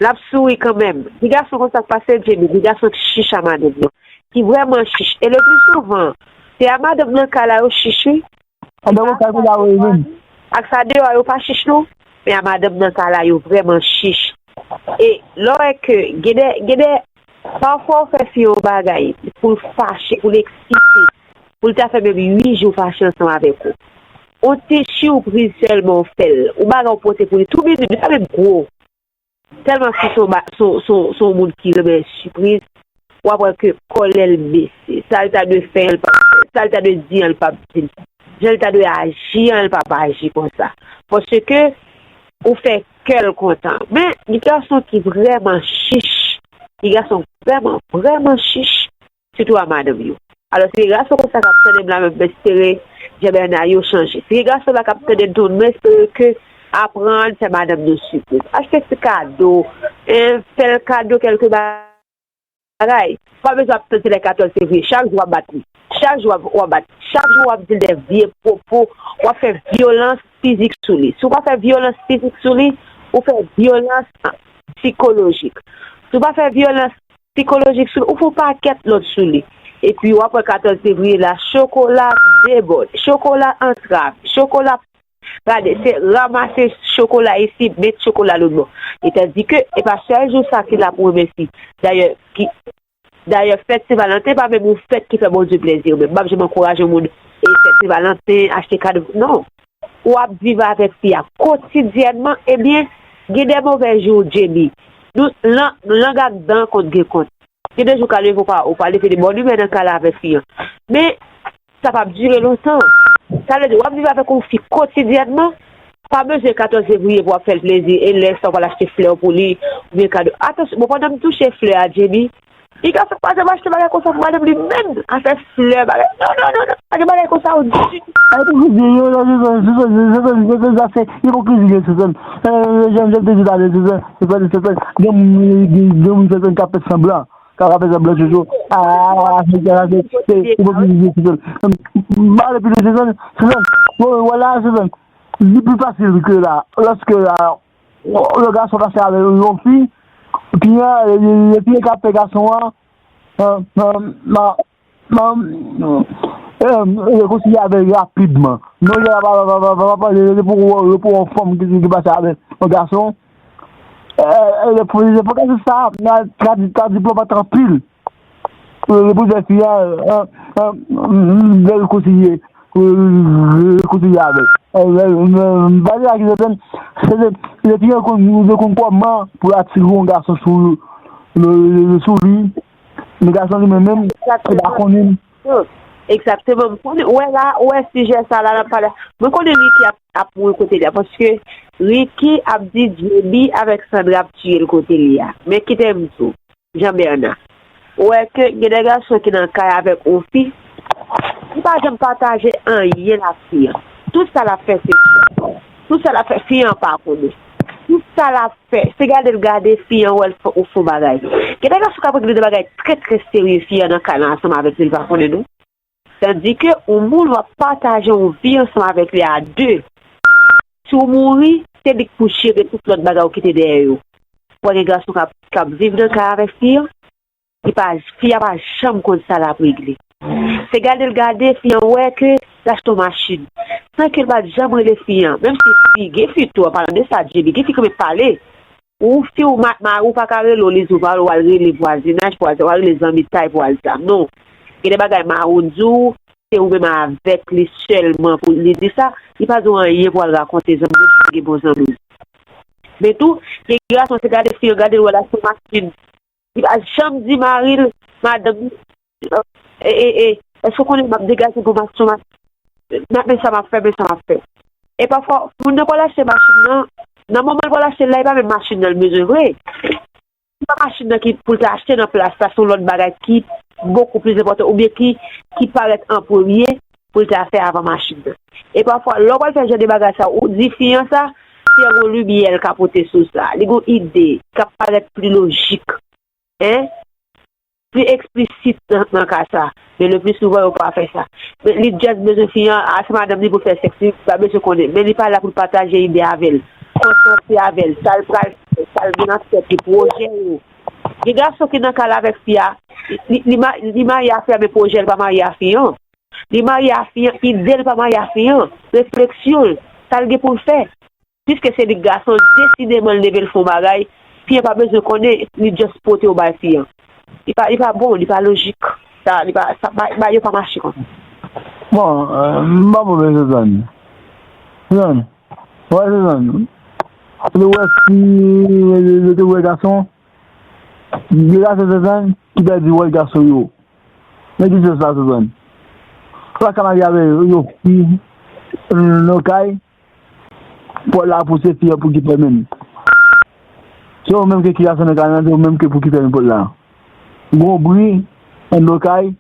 L ap souri kanmenm. Gen gason konsa k pase, Djeni, gen gason k chich a madanm yo. Ki vrèman chich. E le pli souvan, se a madanm nan kay la yo chich, wi. Andan yon kay pou la yo menm. Ak sa deyò a yo pa chich non. Men a madanm nan kay la yo vrèman chich. E lè w wè ke gen de, gen de, pafwa w fè fi yon bagay pou l fache, pou l eksite, pou l ta fè menm uit jou fache ansanm avèk ou. On ti sipriz sèlman w fè l. Ou bagay w pote pou li tou minimòm, li pa menm gwo. Tèlman fi se yon ba- se yon- se yon- se yon moun ki renmen sipriz, w ap wè ke kòlè l bese. Sa l ta dwe fè an, l p ap fè. Sa l ta dwe di an, l p ap di l. Jan l ta dwe aji an, l p ap aji konsa. Paske ou fè kè l kontan. Men, gen gason ki vrèman chich. Gen gason vrèman, vrèman chich. Sitou a madanm yo. Alò, se gason konsa k ap tande m la, men m espere Jan Bèna yo chanje. Si gason la k ap tande m tou, m espere ke aprann fè madanm nou sipriz. Achte ti kado, en, fè l kado kèlke bagay. Pa bezwen ap tann se lè katòz fevriye. Chak jou w ap bat li. Chak jou w ap, w ap bat. Chak jou w ap di l de vye pwopo. W ap fè vyolans fizik sou li. Si w pa fè vyolans fizik sou li, ou fè vyolans sikolojik. Si w pa fè vyolans sikolojik sou li, ou fè yon pakèt lòt sou li. Epi w ap wè katòz fevriye la, chokola debòde, chokola antrave, chokola, gade, se ranmase chokola isi, met chokola lòt bò. E tandike, e pa sèl jou sa ki la pou remèsye. Dayè, ki, dayè, fèt Sen Valanten pa menm yon fèt ki fè Bondye plezi. Men m p ap janm ankouraje yon moun e fèt Sen Valanten, achte kado. Non. W ap viv avèk fi a kotidyènman, ebyen, gen de movè jou, Djeni. Nou, lan- lang ak dan konn gen kont. Gen de jou w ka leve, w pa, w pa leve de bòn imè nan kay la avèk fi an. Men, sa p ap dire lontan. Sa vle di, w ap viv avèk yon fi kotidyènman, pa bezwen katòz fevriye pou w ap fè l plezi, e lè sa w pral achte flè pou li, oubyen kado. Atansyon, bon, pandan m touche flè a, Djeni, Piga sa k pase, m achte bagay konsa pou madanm li menm. Afè flè, bagay. Non, non, non, non. Pa gen bagay konsa, ou di. Ay, pou di, yo, yo, yo, yo, yo, yo, yo, yo, yo, yo, se ipokrizi, yo, se zòn. Euh, jan, jan te di talè, se zòn, se zòn, se zòn. Gen moun, gen, gen moun, se zòn, k ap fè sanblan. K ap fè sanblan, se zòn. Ah, se, se, se, se ipokrizi, se zòn. Ba le pile, se zòn, se zòn. Bon, voilà, se zòn. Li pi fasil ke la. Lòske la, le gason pase avè yon fi, fi an, e, e, e fi an k ap fè gason an, an, an, an, an, e, e, rekonsiliye avè l rapidman. Non, lè pa, pa, pa, pa, pa, pa, e, e pou, e pou yon fanm ki, ki pase avè yon gason, e, e, le pou, le pou gason sa, nan tradi-, tradiplomat anpil. Pou, pou fè fi a, an, an, bèl konsilye, konsilye avè l. M pa di la ki sèten, sèten, se fi an konn, yo konn kòman pou atire yon gason sou, sou li. Men gason li menm, menm, li pa konnen. Egzakteman. M konnen, ou wè la, ou wè sijè sa la, n ap pale. Mwen konnen Ricky ap, ap mouri kote li a, paske Ricky ap di Djeni avèk Sandra ap tiye l kote li a. Men kite m di w. Jan Bèna. Ou wè ke gen de gason ki nan kay avèk yon fi, li pa janm pataje anyen ak fi an. Tout sa l ap fè, se fi an. Tout sa l ap fè, fi an pa konnen. Tout sa l ap fè, se gade l gade fi an, wè l fè, ou fè yon bagay. Gen de gason k ap regle de bagay trè, trè serye, fi an nan kay la ansanm avèk li, li pa konnen non. Tandike yon moun w ap pataje yon vi ansanm avèk li a de. Si w mouri, se li k pou jere tout lòt bagay ou kite dèyè yo. Ou wè gen gason k ap, k ap viv nan kay avèk fi an, li pa, fi a pa janm konn sa l ap regle. Se gade l gade, fi an wè ke l achte yon machin. San ke l pa t janm rele fi an. Menm si fi, gen fi tou, an palan de sa, Djeni, gen fi ki menm pale. Ou, si w ma-, mari w pa ka rele w, li di w pa w al rele vwazinaj pou w al, w al rele zanmi tay pou w al di sa. Non. Gen de bagay mari w di w, se ou menm avèk li sèlman pou li di sa. Li pa di w anyen pou w al rakonte zanmi w, si w gen bon zanmi w. Men tou, gen gason se gade fi an, gade l wè l achte yon machin. Li pa janm di mari l, madanm li, e, e, e, èske w konnen m ap degaje pou m achte yon machin? Men, men sa m ap fè, men sa m ap fè. E pafwa, moun nan pral achte machin nan, nan moman l pral achte l la, e pa menm machin nan l bezwen vre. Se pa machin nan ki pou l ta achte nan plas la, se yon lòt bagay ki bokou plis enpòtan oubyen ki, ki parèt an premye pou l ta fè avan machin nan. E pafwa, lè w pral fè jan de bagay sa, ou di fi an sa, fi an gon limyè l ka pote sou sa. Li gon ide k ap parèt pli lojik, en, pli eksplisit nan, nan ka sa. Men le pli souvan, yo pa fè sa. Men li just bezwen fi an, a, se madanm li pou l fè sèks, li pa bezwen konnen. Men li pa la pou l pataje ide avè l, konsantre avè l, sa l pral fè, sa l gen nan tèt li, pwojè yo. Gen gason ki nan kal avèk fi a, li, li, ma- li marye a fi a, men pwojè l pa marye a fi an. Li marye a fi an, ide l pa marye a fi an, refleksyon l, sa l gen pou l fè. Piske se li gason desideman l leve l fè yon bagay, fi an pa bezwen konnen, li just pote w bay fi an. Li pa, li pa bon, li pa lojik. Sa, li pa, sa, ba, ba, yo pa mache konsa. Bon, euh, m pa bon bezwen tann. Tann. Wè, se tann. Apre wè si yo te wè gason, gen gason se tann ki pèdi wòl gason yo. Men ki sens la se tann. Ou pa ka marye avè yo fi nan kay, pòt la pou se fi an pou ki fèmen. Se ou menm ki kite gason nan kay la, se ou menm ki pou ki fèmen pòt la. Gon bri anndan kay,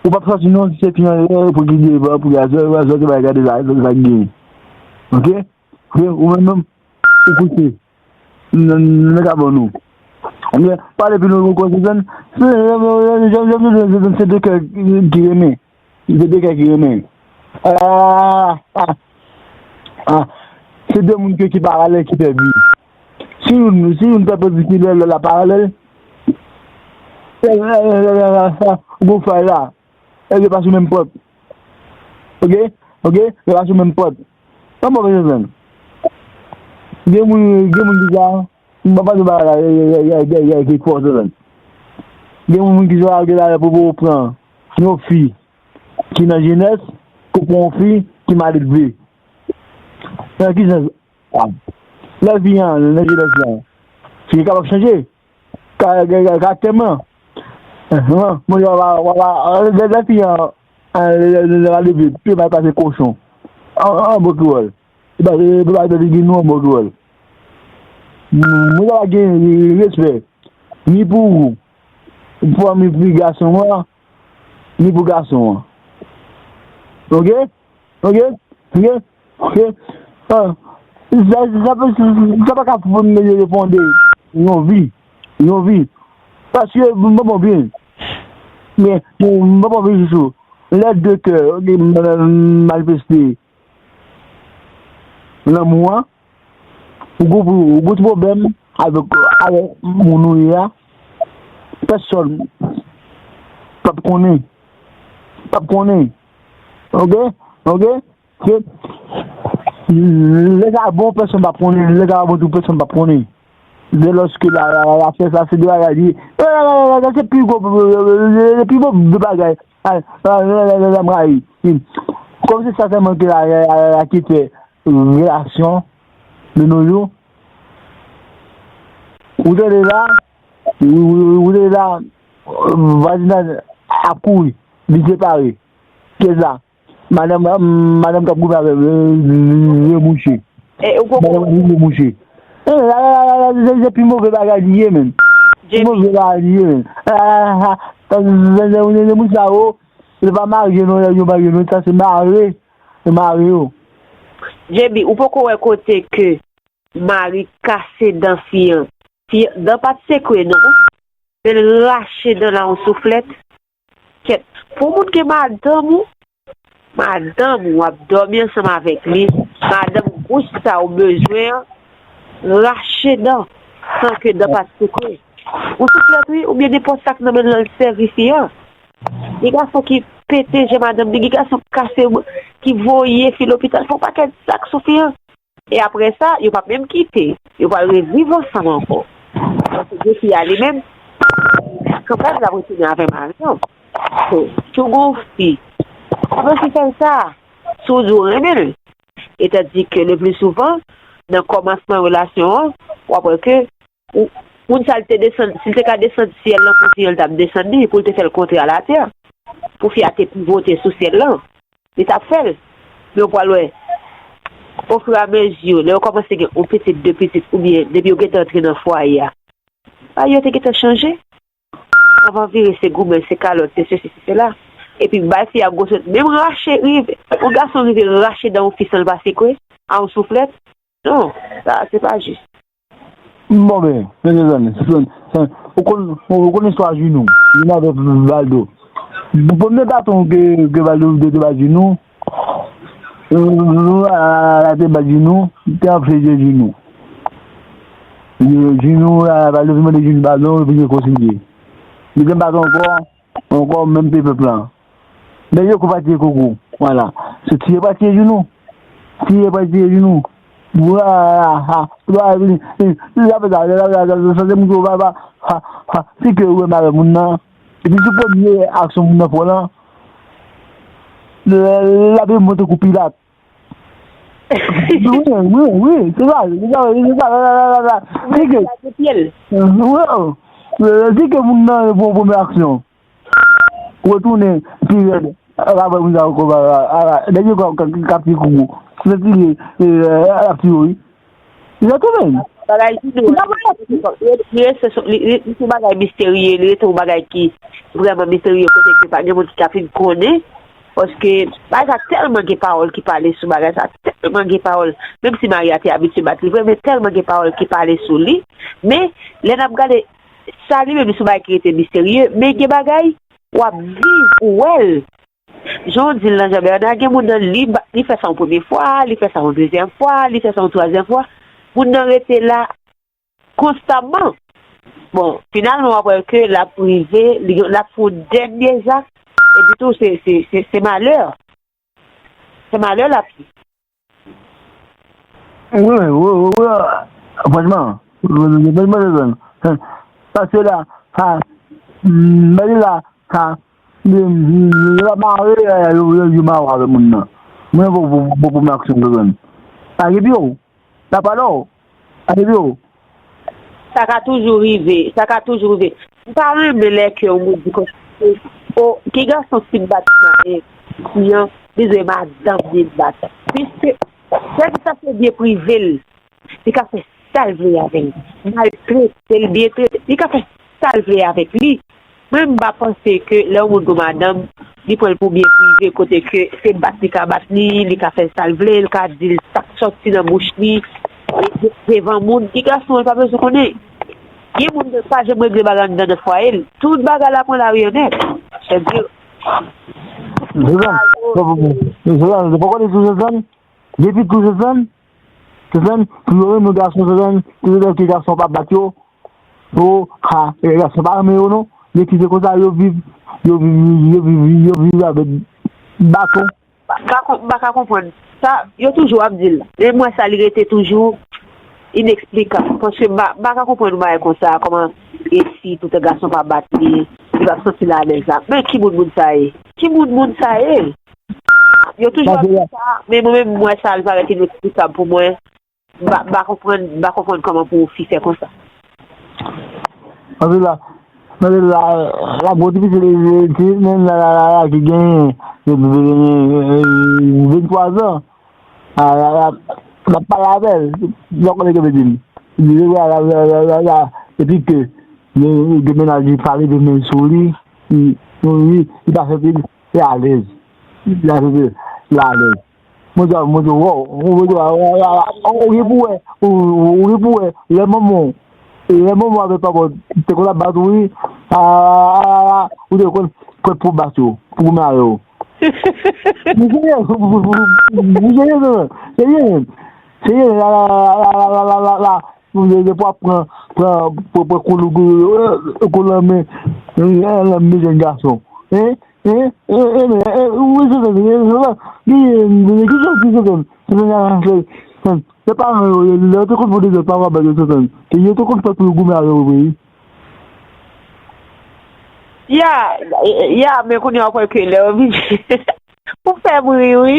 ou p ap sòti non, se fi an pou ki devan, pou gade, zòt bay gade la, sa ki gen. Oke? Oke? Ou menm menm, ou koute. Nan, nan ka ban nou. Oke? Pale pi lwen, ou konn se zòn. Se de kè ki renmen. Se de kè ki renmen. Ah, ah, ah. Se de moun ki, ki paralèl ki fè vi. Si youn, si youn fè pèpendikilè, lòt la paralèl, ou gon fay la. Èske pa sou menm pòt? Oke? Oke? Yo pa sou menm pòt. Kòman w bezwen jwenn? Gen moun, gen moun ki ka, m pa pale ba la, ki fò se jwenn. Gen moun ki jwenn al gen la pou pou pran yon fi ki nan jenès, pou pran yon fi ki mal elve. Nan ki sans? Lè fi an nan jenès lan, fi kapab chanje. Karaktè m nan. Mwen, mwen, lè fi an, lè pa leve, pye mal pase kochon. An bon kreyòl. Li pa, li pa tande gen nou an bon kreyòl. Mwen, pa gen respè. Ni pou ou, pou fanmi, pou gason an, ni pou gason an. Oke? Oke? Oke? Oke? Ah. Sa, sa, sa, sa pa ka reponde yon vi. Yon vi. Paske, m pa bon byen. Men, m pa bon byen sou. Lè de kè, oke, manifeste lanmou an, ou gon, ou gon ti pwoblèm avèk, avèk moun ou ye a, pèsòn p ap konnen. P ap konnen. Oke? Oke? Oke? Lè sa bon, pèsonn p ap konnen. Lè sa pa bon tou, pèsonn p ap konnen. Dèlòske la, la, la, la, fè sa, se de bagay li ye. La, la, la, la, la, se pi gwo, se pi gwo de bagay. La, la, la, la, la, m rayi. Kòm se sa sèlman ke la, la, la, la, la ki fè relasyon de nos jours. Ou tande la, ou, ou, ou tande la, vwazinaj ap kouri, li separe. Kiyès la? Madanm, madanm k ap goumen avè l, le mouche. Madanm ap goumen mouche. E, la, la, la, la, la, se, se pi move bagay li ye, menm. Pi move bagay li ye, menm. La, la, la, la, le mouche la, o, li pa marye, non, yo marye, non, sa se mare. Mari w. J B, ou poko wè kote ke mari kase dan fi an? Fi an, dan pa t sekre non. Men l rache dan l a yon souflèt. Kèt, pou moun gen madanm ou, madanm ou ap dòmi ansanm avèk li, madanm gous sa ou bezwen an, rache dan, san ke dan pa t sekre. Yon souflèt wi, oubyen nenpòt sa k nan men l lan l sèvi fi an. Gen gason ki pete je madanm li, gen gason ki kase, ki voye fi lopital, fè yon pakèt zak sou fi an. E apre sa, yo p ap menm kite, yo pral reviv ansanm ankò. Paske fi a li menm, kanpèz l ap retounen avè mari an. So, si w gen yon fi, ou pa si fè l sa, si w di w renmen l. Etandike le pli souvan, nan kòmansman relasyon an, w ap wè ke ou, moun sa l te desann, si l te ka desann syèl lan pou fi an, l t ap desann li, pou l te fè l kontre a latè, pou fi a te pivote sou syèl lan, li t ap fè l. Men w pral wè, ofiramezi, lè yo kòmanse gen yon pitit, de pitit, oubyen depi yo gentan antre nan fwaye a, bagay yo te gentan chanje. Anvan vire, se goumen, se kalòt, se sesi, se sela. Epi bay fi a gwo sot, menm rache, rive, yon gason rive rache dan yon fi san l pa sekwe, a yon souflèt. Non, sa, se pa jis. Bon, ben, men se zanmi, se zanmi, se zanmi. Ou konn, ou konn istwa Junou, Junou avèk Valdo. Premye baton ke, ke Valdo te, te bay Junou, euh, a, a, te bay Junou, te anfle je Junou. Junou, a, Valdo vin mande Junou padon, epi yo kontinye. Dezyèm baton ankò, ankò, menm pepèp lan. Nèg yo kou pa tiye koukou. Vwala. Se tiye pa tiye Junou. Tiye pa tiye Junou. Vwala. Vwala. Li ap fè sa, li ap fè sa, sa se moun ki pa, pa, pa, pa, si ke ou renmen avèk moun nan. Epi sou premye aksyon moun nan fè w lan, l ap monte kou Pilat. Wi, wi, wi, se sa, se sa, se sa, la, la, la, la, la. Di ke, wi, di ke moun nan fè yon premye aksyon. Retounen pi rèd. Apa moun sa ankò, nèg yo k ap tiye koukou. Se ti, l ap tiye wi. Retounen. Bagay ki dwòl, li rete, li, li, li se yon bagay misterye, li rete yon bagay ki vrèman misterye, kote ke pa gen moun ki ka fin konnen, paske bagay sa tèlman gen pawòl ki pale sou bagay sa, tèlman gen pawòl, menm si Maria te abitye bat li vre, men tèlman gen pawòl ki pale sou li, men lè n ap gade sa li menm li se yon bagay ki rete misterye, men gen bagay, w ap viv, ou wè l, jan w di l lan, Jean Bernard, gen moun nan li, li fè sa yon premye fwa, li fè sa yon dezyèm fwa, li fè sa yon twazyèm fwa. Moun nan rete la konstamman. Bon, finalman, w ap wè ke l ap rive, li, l ap fè yon dènye zak, epi tou, se, se, se, se malè. Se malè l ap ye. Wi, wi, wi, wi. Franchman, franchman, se zòn. Paske la, sa, mwen la, sa, yo la mare, yo, yo, yo mare avèk moun nan. Mwen, pou, pou, pou, pou m aksyon, se zòn. Sa, epi yo, sa pa lò. Sa, epi yo, Sa ka toujou rive, sa ka toujou rive. M pa renmen lè ke yon moun di konsa, o, ki gason fin bat fi an, li dwe madanm li bat. Piske, sèvis sa se byen prive l. Li ka fè sa l vle avè l. Maltrete l, byen trete, li ka fè sa l vle avèk li. Mwen, m pa panse ke lè yon moun gon madanm, li pran l pou byen prive, kote ke se bat li ka bat li, li ka fè sa l vle, li ka di l sa k sòti nan bouch li devan moun. Ki gason, li pa bezwen konnen. Gen moun ki pa janm regle bagay anndan nan fwaye l. Tout bagay la pran lari an nèt. Sèdi. Sezòn, Sezòn, se poko li tou Sezòn? Depi tou Sezòn? Sezòn, pou yo renmen gason Sezòn, tou Sezòn ki gason pa bat yo. O, ha, e, gason pa renmen yo non. Yo kite konsa, yo viv, yo viv, yo viv, yo viv avèk baton. M pa ka konprann sa, yo toujou ap di l. Men m wè sa li rete toujou ineksplikab. Paske m pa, m pa ka konprann yon bagay konsa, kòman e fi tout gason pa bat li, li p ap santi l alèz la. Men ki moun moun sa ye? Ki moun moun sa ye? Yo toujou ap di sa, men mwen menm m wè sa li parèt ineksplikab pou mwen. M pa, m pa konprann, m pa konprann kòman pou yon fi fè konsa. Anpi la, anpi la, la gwo ti pitit, ti pitit menm la, la, la, la, ki genyen, ki genyen, eh, venntwa zan. La, la, la, l ap pale avè l. Sa w konnen ke m di l. Li di, la, la, la, la, la, la, epi ke, gen, gen mennaj li pale de men sou li, li, li, li pa fè pil, li alèz. Li alèz. Mwen di, mwen di, wow, mwen di, ou gen pou wè, ou gen pou wè, lè manman w, lè manman w avèk papa w te konn ap bat ou, wi, ou te konn pran pou bat yo, pou goumen avè yo. Mwen serye, mwen serye, serye, serye, la, la, la, mwen serye, pou ap pran, pran, pran, pran kou, kou, kou nan men, nan men jèn gason. Hein? Hein? Hein? Hein? Hein? Wi, se sa, se sa. Ki, ki jan ki se sa? Se sa, se sa. Se paran yo, yo, yo te konn fè de zòt pa wè yo se sa. E yo te konn fè pou yo goumen avè yo vre, wi. Ya, ya, men kounye a w ap wè ke lè yo vini pou fè m ri, wi.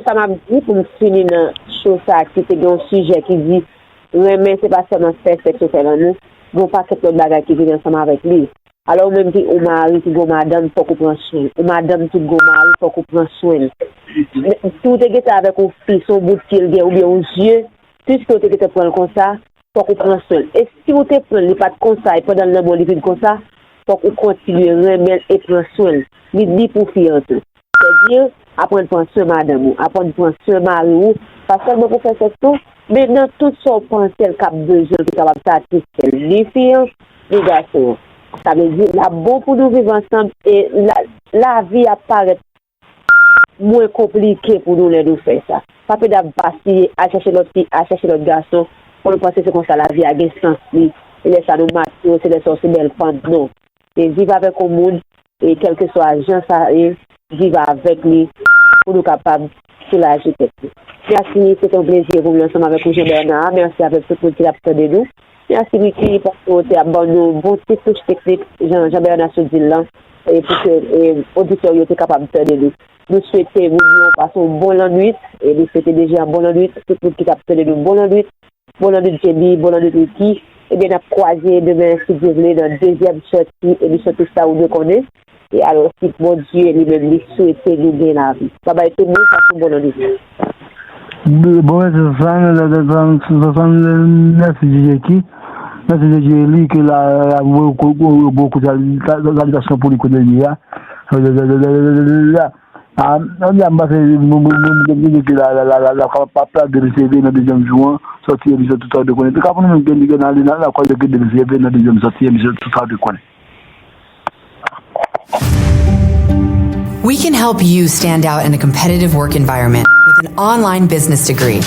tout sa m ap di pou m fini nan show sa ki te gen yon sijè ki di renmen se pa sèlman fè sèks ou fè lanmou, gen yon pakèt lòt bagay ki vini ansanm avèk li. Alò, ou menm ki ou mari, ki gon madanm, fòk ou pran swen l. Ou madanm ki gon mari, fòk ou pran swen l. Men, si w te gentan avèk yon fi, se yon bout pye l gen, oubyen yon zye, piske w te gentan pran l konsa, fòk ou pran swen l. E si w te pran l, li pa t konsa, e pandan l nan men w, li vin konsa, fòk ou kontinye renmen l e pran swen l. Li, li pou fi an tou. Sètadi, aprann pran swen madanm ou, aprann pran swen mari ou, pa sèlman pou fè sèks non, men nan tout sa w panse l k ap bezwen pou kapab satisfè l, ni fi an, ni gason an. Sa vle di, l ap bon pou nou viv ansanm e la, lavi ap parèt mwen konplike pou nou lè nou fè sa. Pa pèdi ap vasiye, al chèche lòt fi, al chèche lòt gason, pou nou panse se konsa lavi a gen sans li. E lè sa nou matyo, se lè sa w se bèl fanm, non. E viv avèk yon moun, e kèlkeswa jan sa ye, viv avèk li pou nou kapab soulaje tèt nou. Mèsi, se te yon plezi pou mwen ansanm avèk ou, Jean Bernard. Mèsi avèk tout moun ki t ap tande nou. Mèsi, Ricky, paske w te ap ban nou bon ti touch teknik, jan Jean Bernard sot di l lan, e pou ke e, oditè yo te kapab tande nou. Nou swete moun yo pase yon bon lannwit, e nou swete deja yon bon lannwit, tout moun ki t ap tande nou, bon lannwit. Bon lannwit Jenny, bon lannwit Ricky. Ebyen, n ap kwaze demen, si Dye vle, nan dezyèm sòti emisyon Tout sa ou dwe konnen. E alò, si Bondye li menm li swete nou gen lavi. Babay tout moun, pase yon bon lannwit. Bon, mèsi, Sansan, Sansan, Sansan, mèsi, Djeki. Mèsi, Djeki, ke la, la, bon, bon, bon, bon, salutations pou li kote li a. Ah, ann di a m pase moun moun moun moun moun ki la la la la la kapab pa pral de seve nan dezyèm jou an, sòti emisyon Tout sa ou dwe konnen. Pi ka pou nou menm gen gen nan li nan la kwa de seve nan dezyèm sòti emisyon Tout sa ou dwe konnen. We can help you stand out in a competitive work environment with an online business degree.